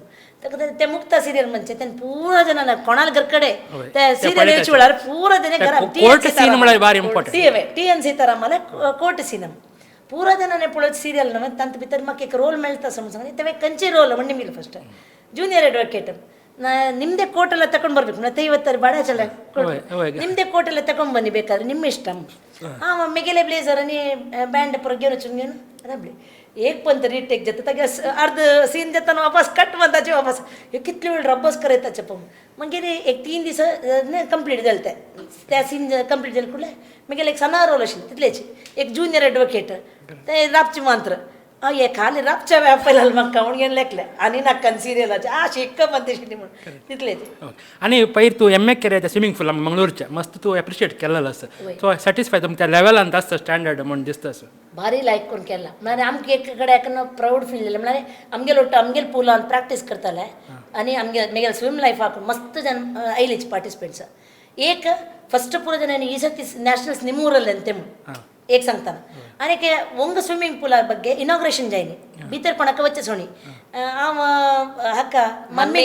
ते मुक्ता सिरियल म्हणजे त्यांनी पूरा जण कोणाला घरकडे त्या सिरियल येवचे वेळार पूरा जण घरा टी एन सीतारामाला कोर्ट सीन पूरा जण पळोवचे सिरियल नव्हे तांत भितर म्हाका एक रोल मेळटा समज सांग तेव्हा कंचे ರೋಲ್ म्हणजे ನಿಮಗೆ ಫಸ್ಟ್ ಜೂನಿಯರ್ ಅಡ್ವೊಕೇಟ್ ನಿಮ್ಮದೇ ಕೋರ್ಟೆಲ್ಲ ತಗೊಂಡು ಬರ್ಬೇಕು ಮತ್ತೆ ಇವತ್ತರ ಬಾಡ ಚಲ ನಿಮ್ಮದೇ ಕೋರ್ಟೆಲ್ಲ ತಗೊಂಡು ಬನ್ನಿ ಬೇಕಾದ್ರೆ ನಿಮ್ಮ ಇಷ್ಟ. ಹಾಂ ಮೆಗೆಲೆ ಬ್ಲೇಸರ್ आणि ಬ್ಯಾಂಡ್ ಪುರ घेऊन रबले एक पण तरी टेक जाता तागे अर्द सीन जाता वापस कट म्हणताचे वापस हे कितले वेळ रब्बस करयताचे पण मागीर एक 3 दीस कंप्लीट जाले ते त्या सीन कंप्लीट जाले कुठले मागीर एक सणा रोल आशिल्ले तितलेच एक ज्युनियर एडवोकेट ते राबचे मात्र हे खाली राबच्या व्यापायला म्हाका म्हणून घेवन लेखले आनी नाका सिरियलाचे आ शिक्क म्हणते म्हणून तितलेच. आणि पयर तूं एम ए केले स्विमींग पूल मंगळूरच्या मस्त तूं एप्रिशिएट केलेलो आसा सो सॅटिस्फाय तुमच्या लेवलान आसता स्टँडर्ड म्हणून दिसता असं. ಭಾರಿ ಲೈಕ್ करून केला म्हळ्यार आमकां एक कडेन एका प्रावड फील जालें म्हळ्यार आमगेलो ಒಟ್ಟು आमगेले पुलान प्रॅक्टीस करताले आनी आमगे मेगेले स्विम लायफाक मस्त जन आयलीच पार्टिसिपेंट्स. एक फस्ट ಪೂರ ಜನ ಈ ಸರ್ತಿ ನ್ಯಾಷನಲ್ಸ್ ನಿಮ್ಮೂರಲ್ಲಿ ಅಂತೆ एक सांगताना आनी एक स्विमिंग पुला ಬಗ್ಗೆ ಇನಾಗ್ರೇಷನ್ जायनी भितर कोणाक वचचे सोणी हांव ಹಕ್ಕ ಮಮ್ಮಿ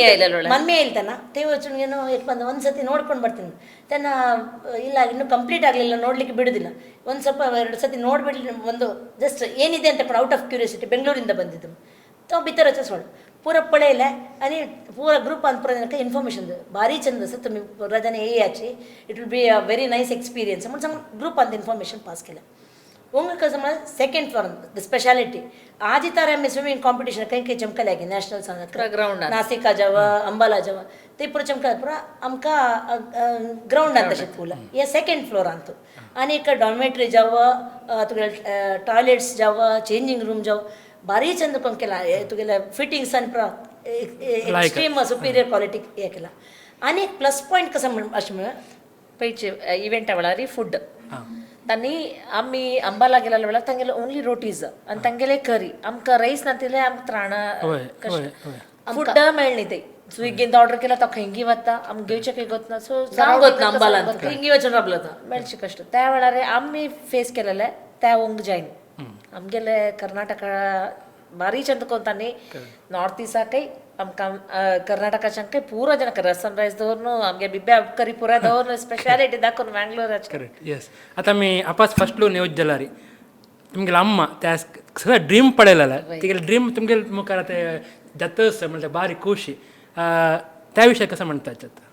ಮಮ್ಮಿ ಹೇಳ್ತಾನ ते ವಚುನ್ ಏನೋ एक ಬಂದು ಒಂದು ಸತಿ ನೋಡ್ಕೊಂಡು ಬರ್ತೀನಿ ತನ್ನ ಇಲ್ಲ ಇನ್ನೂ ಕಂಪ್ಲೀಟ್ ಆಗಲಿಲ್ಲ ನೋಡಲಿಕ್ಕೆ ಬಿಡೋದಿಲ್ಲ ಒಂದು ಸ್ವಲ್ಪ 2 ಸತಿ ನೋಡಿಬಿಡ್ಲಿ ಒಂದು ಜಸ್ಟ್ ಏನಿದೆ ಅಂತ ಔಟ್ ಆಫ್ ಕ್ಯೂರಿಯಾಸಿಟಿ ಬೆಂಗಳೂರಿಂದ ಬಂದಿದ್ದು तो भितर वचचे सोड पुरा पळयलें आनी पुरा ग्रुपान पुरा तांकां इन्फॉर्मेशन भारी चंद आसा तुमी पुरा जाण येयाची it will be a very nice experience म्हणून सांगून ग्रुपान इन्फॉर्मेशन पास केलें. उंग कसं म्हळ्यार सेकंड फ्लोर the speciality आजी तारे आमी स्विमिंग कॉम्पिटिशन खंय खंय चमकले गे नॅशनल ग्रावंडार नासिका जावं अंबाला जावं ते पुरा चमकले पुरा आमकां ग्रावंडान तशें पूल हे सेकंड फ्लोरान आनी एक डॉर्मेटरी जावं तुगेले टॉयलेट्स जावं चेंजींग रूम जावं भारी चंद करून केला तुगेले फिटिंग्स आनी पुरा एक्स्ट्रीम सुपिरियर क्वालिटी हे केला. आनी एक प्लस पॉयंट कसं म्हण अशें म्हळ्यार पयचे इव्हेंटा वेळार फूड तांणी आमी अंबाला गेलेल्या वेळार तांगेले ओन्ली रोटीज आनी तांगेले करी आमकां रैस नातिल्ले आमकां त्राणा फूड मेळ्ळी ते स्विगीन ऑर्डर केला तो खंयगी वता आमकां घेवचें खंय गोतना सो गोतना अंबाला खंयगी वचून राबलो मेळचें कश्ट त्या वेळार आमी फेस केलेले त्या वंग जायन आमगेले कर्नाटका भारी चंद कोंतानी नार्थ ईस्टाकय आमकां कर्नाटकाच्याकय पुरो जाण रसम रायस दवरनु आमगे बिब्या करी पुरा दवरनु स्पेशालिटी दाखोवन मँगलोराचे. करेक्ट, येस. आतां आमी आपास फर्स्ट न्यूज जाल्यार तुमगेले अम्मा त्या सगळं ड्रीम पळयलें, तिगेले ड्रीम तुमगेले मुखार आतां जातच म्हणल्यार बारी खुशी. त्या विशय कसं म्हणतात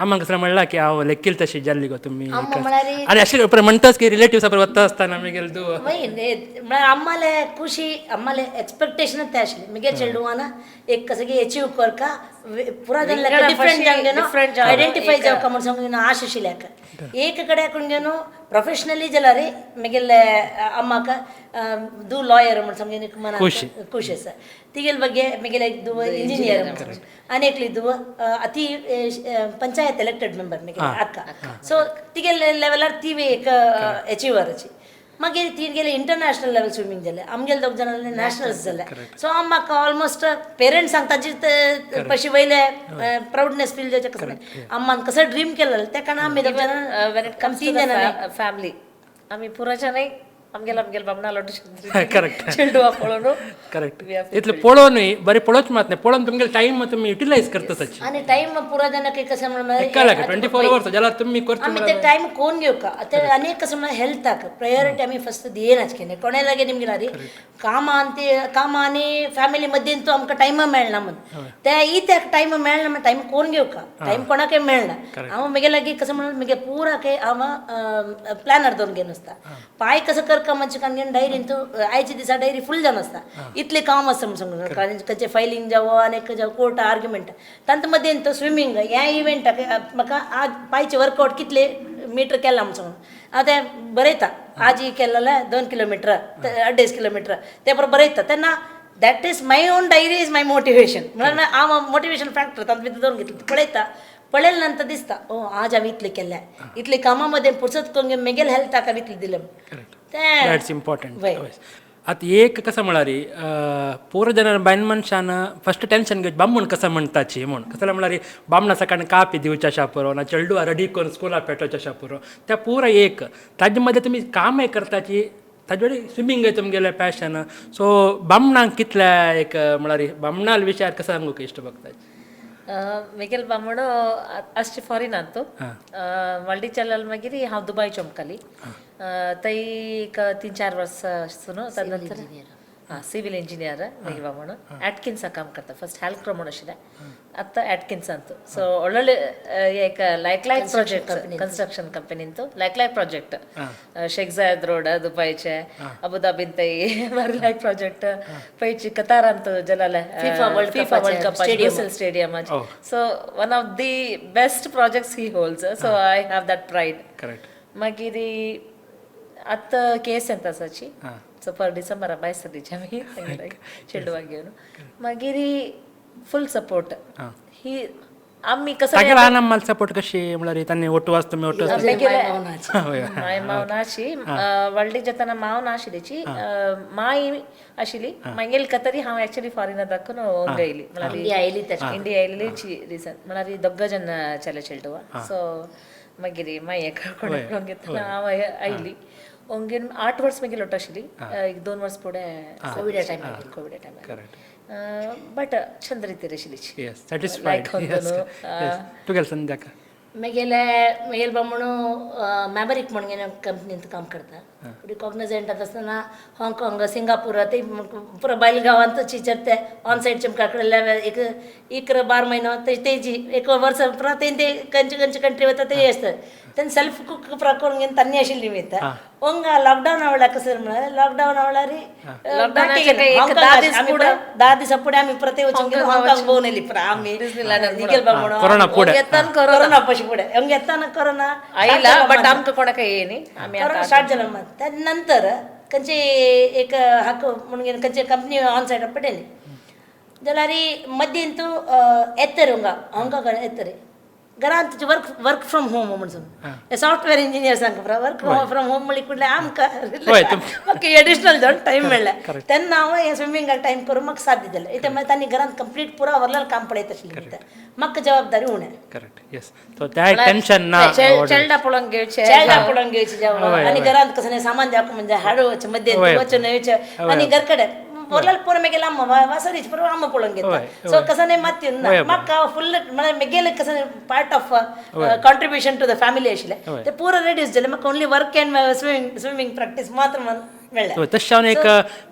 अम्मा कसं म्हणला की हांव लेकील तशी जाल्ली गो तुमी? अम्मा म्हळ्यार आनी अशें म्हणटाच की रिलेटिव्स बरोबर वता आसतना मागीर तूं म्हळ्यार अम्माले खुशी, आम्हाला एक्सपेक्टेशन ते आशिल्लें मुगे चेडवान एक कसं की अचीव करका पुरा जाण डिफरंट जावन आयडेंटिफाय जावका म्हण सांगून आश आशिल्ले. एक कडेन घेवन प्रोफेशनली जाल्यार मुगेले अम्माक दू लॉयर म्हण सांगून मनाक खुशी आसा. तिगेले ಬಗ್ಗೆ मुगेले दुव इंजिनियर आनी एकली दुव अती पंचायत एलेक्टेड मेंबर मुगेले अक्का. सो तिगेले लेवलार ती एक अचिवराची. मागीर ती गेले इंटरनॅशनल लेवल स्विमींग जालें, आमगेले दोग जाणां नॅशनल्स जाले. सो हांव म्हाका ऑलमोस्ट पेरंट्सांक ताजी पशी वयले प्रावडनेस फील जावचें कसलें अम्मान कसं ड्रीम केलें त्या कारणान आमी दोग जाणां तीन जाणां फॅमिली आमी पुरा जाणां आमगेले आमगेले बामणा लोटू करेक्ट चेडवा पळोवन. करेक्ट, इतले पळोवन बरें पळोवच मात न्ही, पळोवन तुमगेले टायम तुमी युटिलायज करता ताची. आनी टायम पुरा जाणां कसं म्हणल्यार 24 आवर्स जाल्यार तुमी करता आमी ते टायम कोण घेवका. आतां आनी कसं म्हणल्यार हेल्थाक प्रायोरिटी आमी फस्ट दियनाच केन्ना कोणा लागीं निमगेला रे कामान ते कामां आनी फॅमिली मदीं तो आमकां टायम मेळना म्हण ते इत्याक टायम मेळना म्हण टायम कोण घेवका, टायम कोणाकय मेळना. हांव म्हगे लागीं कसं म्हणल्यार म्हगे पुरा काय हांव प्लॅनर दवरून घेवन आसता. पांय कसं करका म्हणजे कारण डायरीन तूं आयच्या दिसा डायरी फूल जावन आसता, इतलें काम आसता म्हण सांगून कारण खंयचें फायलींग जावं आनी जावं कोर्ट आर्ग्युमेंट तांचे मदीं तो स्विमींग ह्या इव्हेंटाक म्हाका आज पांयचे वर्कआवट कितले मिटर केला म्हण सांगून हांव तें बरयता. आज केलेलें 2 किलोमिटर 2.5 किलोमिटर ते बरोबर बरयता. तेन्ना that is my own diary is my motivation. म्हणल्यार हांव मोटिवेशन फॅक्टर तातूंत भितर दवरून घेतलें. पळयता पळयले नंतर दिसता ओ आज हांवें इतलें केलें, इतलें कामां मदें पुरसत करून म्हगेले हेल्थाक हांवें इतलें दिलें. That's important. आतां एक कसं म्हळ्यार पुरो जाणां बायल मनशान फस्ट टेंशन घेवचें बामण कसं म्हणटाची म्हूण. कसं म्हळ्यार बामणा सकाळी कापी दिवचे आशा पुरो ना चेडवा रेडी करून स्कुला पेटोवचे आशा पुरो त्या पुरो एक ताजे मदें तुमी कामय करताची ताजे कडेन स्विमींग तुमगेलें पॅशन. सो बामणांक कितल्या एक म्हळ्यार बामणाल विचार कसो सांगूंक इश्ट बगताची? म्हगेले बामण आसचे फॉरेनांत वाल्डी चलल मागीर हांव दुबाय चमकाली थंय एक 3-4 वर्सां न्हू. ताजे नंतर हां सिवील इंजिनियर म्हगे बामण ॲटकिन्सा काम करता. फस्ट हॅल्क्रो म्हूण आशिल्लें, आतां ॲटकिन्सांत. सो व्हडले एक लायक लायक प्रोजेक्ट कन्स्ट्रक्शन कंपनींत like like project Sheikh Zayed road दुबायचे, अबुधाबीन थंय बारी लायक प्रोजेक्ट पयची कतारांत जलाले FIFA World Cup stadium स्टेडियमाचे. So one of the best projects he holds. So I have that pride. Correct. मागीर आतां केस येता आसाची. सो फॉर डिसेंबरा भायर सरलीची आमी चेडवाक घेवन. मागीर फूल सपोर्ट ही आमी कसं तागेले लहान अम्माला सपोर्ट कशी म्हळ्यार तांणी ओटू आसता तुमी ओटू आसता? माय माव नाशी व्हडली जाताना माव नाशिल्लीची माय आशिल्ली मागीर कतरी हांव एक्चुअली फॉरेनाक दाखोवन येयली म्हळ्यार इंडिया आयिल्ली रिजन म्हळ्यार दोग जाण चले चेडवा. सो मागीर माय कोण घेतना हांव आयली ओंगेन 8 वर्स मागीर लोट आशिल्ली. एक 2 वर्स फुडें कोविडा टायमार कोविडा टायमार बट चंद रितीर आशिल्ली. येस, सॅटिस्फायड तुगेले संध्याका? म्हगेले म्हगेले बामणू मॅबरीक म्हणून कंपनींत काम करता. कॉग्निझंट आसतना हाँगकाँग सिंगापूर ते पुरा बायल गांवांत टिचर ते ऑन सायड चमका कडे एक 11-12 म्हयनो तेजी एक वर्स पुरा ते खंयचे खंयचे कंट्री वता ते आसता. तेन्ना सेल्फ कुक पुरा करून घेवन तान्नी आशिल्ली वयता. ओंगा लॉकडावन आवडला कसं म्हळ्यार लॉकडावन आवडल्यार 10 दिसां फुडें आमी परत वचून गेलो हाँगकाँग भोंवून येयली पुरा आमी निगेल बामणो कोरोना पशी फुडें हांगा येताना कोरोना आयला बट आमकां कोणाक येयनी आमी कोरोना स्टार्ट जालो. त्या नंतर खंयचे एक हाक म्हणून खंयचे कंपनी ऑन सायड पडली जाल्यार मदीं तूं येतरे हांगा हाँगकाँग येतरे घरांत वर्क फ्रॉम होम म्हण सांग सॉफ्टवेअर इंजिनियर सांग वर्क फ्रॉम होम म्हणली कुठले आमकां म्हाका एडिशनल जावन टायम मेळ्ळा. तेन्ना हांव हें स्विमिंगाक टायम करून म्हाका साध्य जालें. इतलें मागीर तांणी घरांत कंप्लीट पुरा व्हरलें काम पळयत आशिल्लें म्हाका जबाबदारी उणें. करेक्ट, येस. सो त्या टेन्शन ना चेडा पळोवंक घेवचें, चेडा पळोवंक घेवचें जेवण आनी घरांत कसलें सामान जावं म्हणजे हाडू वचचें मदें वचून येवचें आनी घर कडेन पोरलाल पोर मेगेले अम्मा वासरीच पोर अम्मा पळोवन घेता. सो कसं मात म्हाका फुल म्हळ्यार मेगेले कसं part of contribution to the family आशिल्लें ते पुरो रेड्यूस जालें. म्हाका only work and swimming practice मात्र मेळ्ळें. तशें हांव एक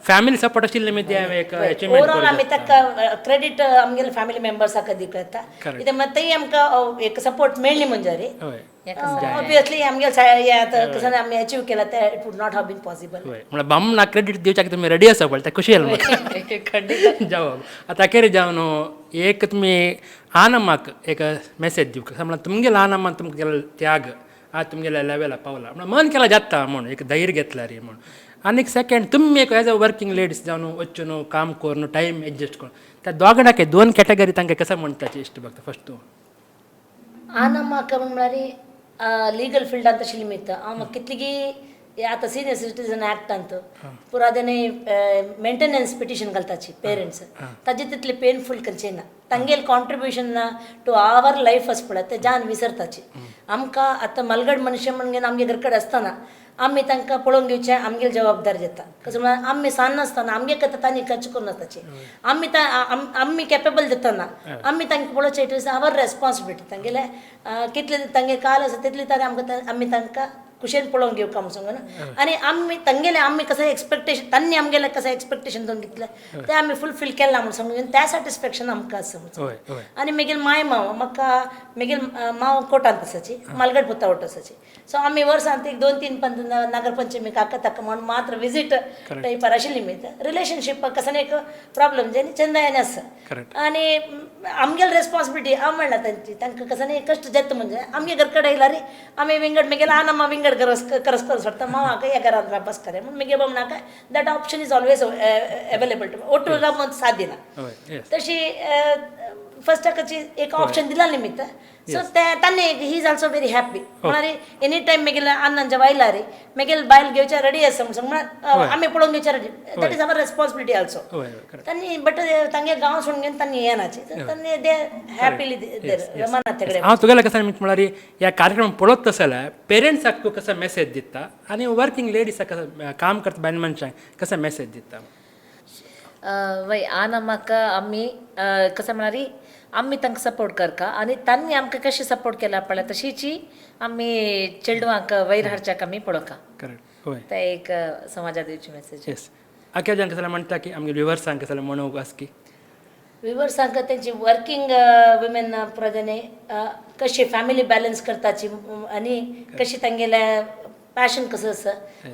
फॅमिली सपोर्ट आशिल्लें मी तें एक अचिवमेंट. ओवरऑल आमी ताका क्रेडीट आमगेले फॅमिली मेंबर्साक दिवंक येता, कित्याक मागीर तेय आमकां एक सपोर्ट मेळ्ळी म्हणजे ऑब्वियसली आमगेले आतां कसं आमी अचीव केला ते it would not have been possible. म्हळ्यार बामणाक क्रेडीट दिवच्याक तुमी रेडी आसा पळय, तें खुशी जालें म्हाका. खंडीत. जावं आतां अखेर जावन एक तुमी आनमाक एक मेसेज दिवंक, म्हळ्यार तुमगेले आनमान तुमकां केल्लो त्याग आज तुमगेल्या लेवला पावला म्हळ्यार मन केला जाता म्हूण एक धैर्य घेतला रे म्हूण. आनी सेकंड तुमी एक एज अ वर्किंग लेडीज जावन वचून काम करून टायम एडजस्ट करून त्या दोगांक दोन कॅटेगरी तांकां कसं म्हणटाचे इश्ट बघता फस्ट तूं. आनम्माक म्हळ्यार लिगल फिल्डांत तशें निमित्त हांव म्हाका कितलीगी आतां सिनियर सिटीजन ऍक्ट अंत पुरा तेणे मेंटेनन्स पिटिशन घालताची पेरंट्स, ताजे तितले पेनफूल खंयचें ना. तांगेले कॉन्ट्रिब्युशन टू our life आसा पळय ते जान विसरताची. आमकां आतां मलगड मनुष्य म्हणून आमगे घर कडेन आसतना आमी तांकां पळोवन घेवचें आमगेली जबाबदारी जाता. कसं म्हळ्यार आमी सान नासतना आमगे कथा तांणी खर्च करून आसताची, आमी आमी कॅपेबल जातना आमी तांकां पळोवचें, it is our responsibility. तांगेले कितले तांगे काल आसा तितले ताणें आमकां आमी तांकां खुशेन पळोवन घेवका म्हूण सांगून. आनी आमी तांगेले आमी कसं एक्सपेक्टेशन तांणी आमगेले कसं एक्सपेक्टेशन दोन घेतलें तें आमी फुलफील केलां म्हूण सांगून त्या सॅटिस्फॅक्शन आमकां आसा म्हूण. आनी मागीर माय माव म्हाका मागीर माव कोटांत आसाची, मालगड पुता आसाची. सो आमी वर्सांत एक 2-3 पंद नागरपंचमी काका ताका म्हूण मात्र विजीट टायपार आशिल्ली मी. रिलेशनशीप कसं एक प्रॉब्लम जेन्ना चंदायन आसा आनी आमगेले रेस्पॉन्सिबिलिटी हांव म्हणला तांची तांकां कसं न्ही कश्ट जाता म्हणजे आमगे घर कडेन येयला रे आमी विंगड मागीर आनम्मा विंगड करस करस करस सोडटा माव ह्या घरांत राबस करे म्हूण मागीर बामणाक that option is always available to ओटू राबून साथ दिना. तशी फर्स्ट ताकाची एक ऑप्शन दिला निमित्त सो ते तांणी he is also very happy. म्हळ्यार एनी टायम मागीर अन्नांच्या बायला रे मागीर बायल घेवच्या रेडी आसा म्हूण सांग, म्हळ्यार आमी पळोवन घेवच्या ready, that is our responsibility also. तांणी बट तांगे गांव सोडून घेवन तांणी येनाची तांणी ते हॅपीली मनात तेगडे. हांव तुगेलें कसं म्हळ्यार ह्या कार्यक्रम पळोवत तसो जाल्यार पेरंट्साक तूं कसो मेसेज दिता आनी वर्किंग लेडीसाक कसो काम करता बायल मनशांक कसो मेसेज दिता? वय आनम्माक आमी कसं म्हळ्यार आमी तांकां सपोर्ट करका आनी तांणी आमकां कशें सपोर्ट केला पळय तशीची आमी चेडवांक वयर हाडच्याक आमी पळोवका. करेक्ट. हय, ते एक समाजा दिवची मेसेज. येस. अखेर कसं म्हणटा की आमगे व्युवर्सांक कसं म्हणूंक आसा की व्युवर्सांक तेंची वर्किंग वुमेन प्रजने कशी फॅमिली बॅलन्स करताची आनी कशी तांगेले पॅशन कसं आसा,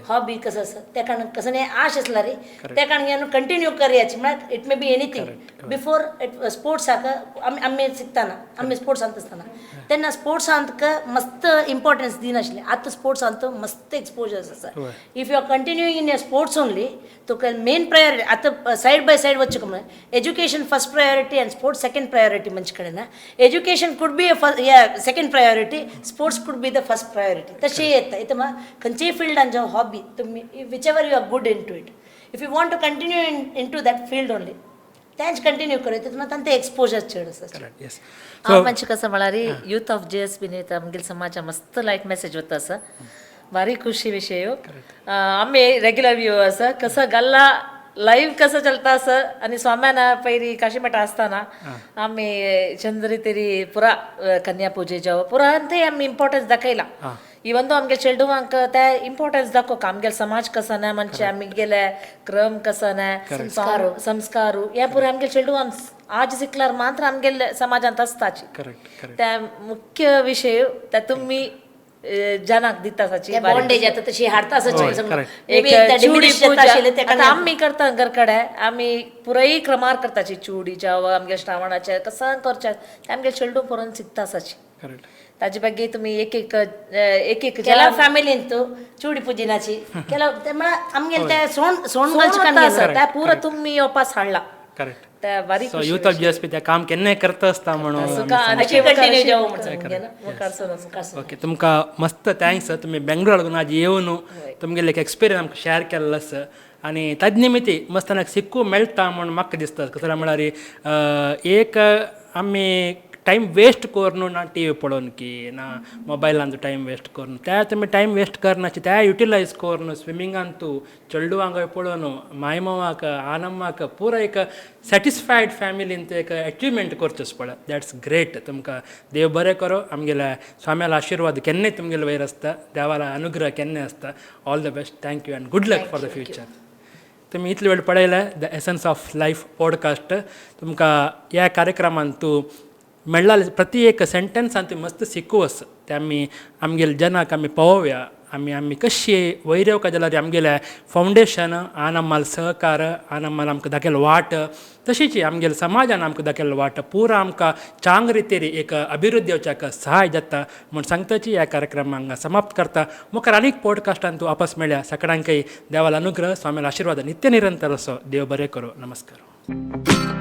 हॉबी कसं आसा, त्या कारण कसं न्ही आश आसला रे त्या कारण कंटिन्यू करयाची. म्हळ्यार it may be anything. Before it स्पोर्ट्साक आमी आमी शिकतना आमी स्पोर्ट्सांत आसतना तेन्ना स्पोर्ट्सांत मस्त इम्पॉर्टन्स दिनाशिल्लें. आतां स्पोर्ट्सांत मस्त एक्सपोजर आसा. If you are continuing in your sports only तुका मेन प्रायोरिटी आतां सायड बाय सायड वचूंक म्हळ्यार education first priority and sports second priority मनशे कडेन. Education could be a second priority, sports could be the first priority. तशें येता इतून खंयचेय फिल्डान जावं हॉबी तुमी whichever you are good into it, if you want to continue in to that field only तेंच continue करूं तितून तांचे एक्सपोजर चड आसा. करेक्ट. येस. हांव मातशें कसं म्हळ्यार यूथ ऑफ JSB न्ही आमगेले समाजा मस्त लायक मेसेज वता आसा, भारी खुशी विशय. आमी रेग्युलर व्यूअर्स कसं गल्ला लाईव्ह कसं चलता असं आणि स्वाम्याना पहिली काशीमठ असताना आम्ही चंद्री तरी पुरा कन्या पूजे जावं पुरा ते आमी इम्पॉर्टन्स दाखयला. इवन दो आमगे चेडवांक ते इम्पॉर्टन्स दाखोवक आमगेले समाज कसो ना म्हणजे आमगेले क्रम कसो ना संस्कार हे पुरा आमगे चेडवांक आज शिकल्यार मात्र आमगेले समाजांत आसताची. Correct correct. त्या मुख्य विशय त्या तुम्ही जनाक दिता साची बॉन्डेज येता तशी हाडता एक चुडी पूजा आता आम्ही करता घरकडे आम्ही पुरई क्रमार करताची चुडी जावं आमगे श्रावणाचे कसं करचे आमगे चेडूं पळोवन शिकता आसाची. करेक्ट. ताजे ಬಗ್ಗೆ तुम्ही एक एक एक एक ಕೆಲವು ಫ್ಯಾಮಿಲಿ चूडी पूजिनाची ಕೆಲವು ते म्हळ्यार आमगेले ते सोण सोण घालचे. त्या पुरा तुम्ही येवपास हाडला करेक्ट. त्या बारीक. सो युथ ऑफ जीएसपी त्या काम केन्नाय करता आसता म्हणून. कंटिन्यू जावं म्हणून. ओके, तुमकां मस्त thanks. तुमी बेंगलोर आज येवन तुमगेले एक एक्सपिरियन्स आमकां शेअर केल्लो आसा आनी ताजे निमित्ती मस्त शिकूंक मेळटा म्हूण म्हाका दिसता. कसो म्हळ्यार एक आमी टायम वेस्ट करून ना टी व्ही पळोवन की ना मोबायलान टायम वेस्ट करून, त्या तुमी टायम वेस्ट करनाचे, त्या युटिलायज करून स्विमिंगान तूं चेडवांक पळोवन माय मामाक आनम्माक पुरा एक सॅटिस्फायड फॅमिलीन ते एक अचिवमेंट करचें पळय. That's great. तुमकां देव बरें करो. आमगेल्या स्वाम्यालो आशिर्वाद केन्नाय तुमगेले वयर आसता, देवालो अनुग्रह केन्नाय आसता. All the best, thank you and good luck for the future. तुमी इतले वेळ पळयले the essence of life podcast. तुमकां ह्या कार्यक्रमान तूं मेळ्ळा प्रति एक सेंटेन्सान तुमी मस्त शिकू आसा. ते आमी आमगेले जनाक आमी पावोवया. आमी आमी कशी वयर येवका जाल्यार आमगेलें फावंडेशन आनमाल सहकार, आनमाल आमकां दाखयलो वाट, तशीच आमगेले समाजान आमकां दाखयलो वाट, पुरा आमकां चांग रितीर एक अभिवृद्धी येवच्याक सहाय जाता म्हूण सांगताची ह्या कार्यक्रमाक समाप्त करता. मुखार आनीक पॉडकास्टान तूं आपस मेळ्या. सगळ्यांकय देवालो अनुग्रह, स्वामीलो आशिर्वाद नित्य निरंतर असो. देव बरें करूं. नमस्कार.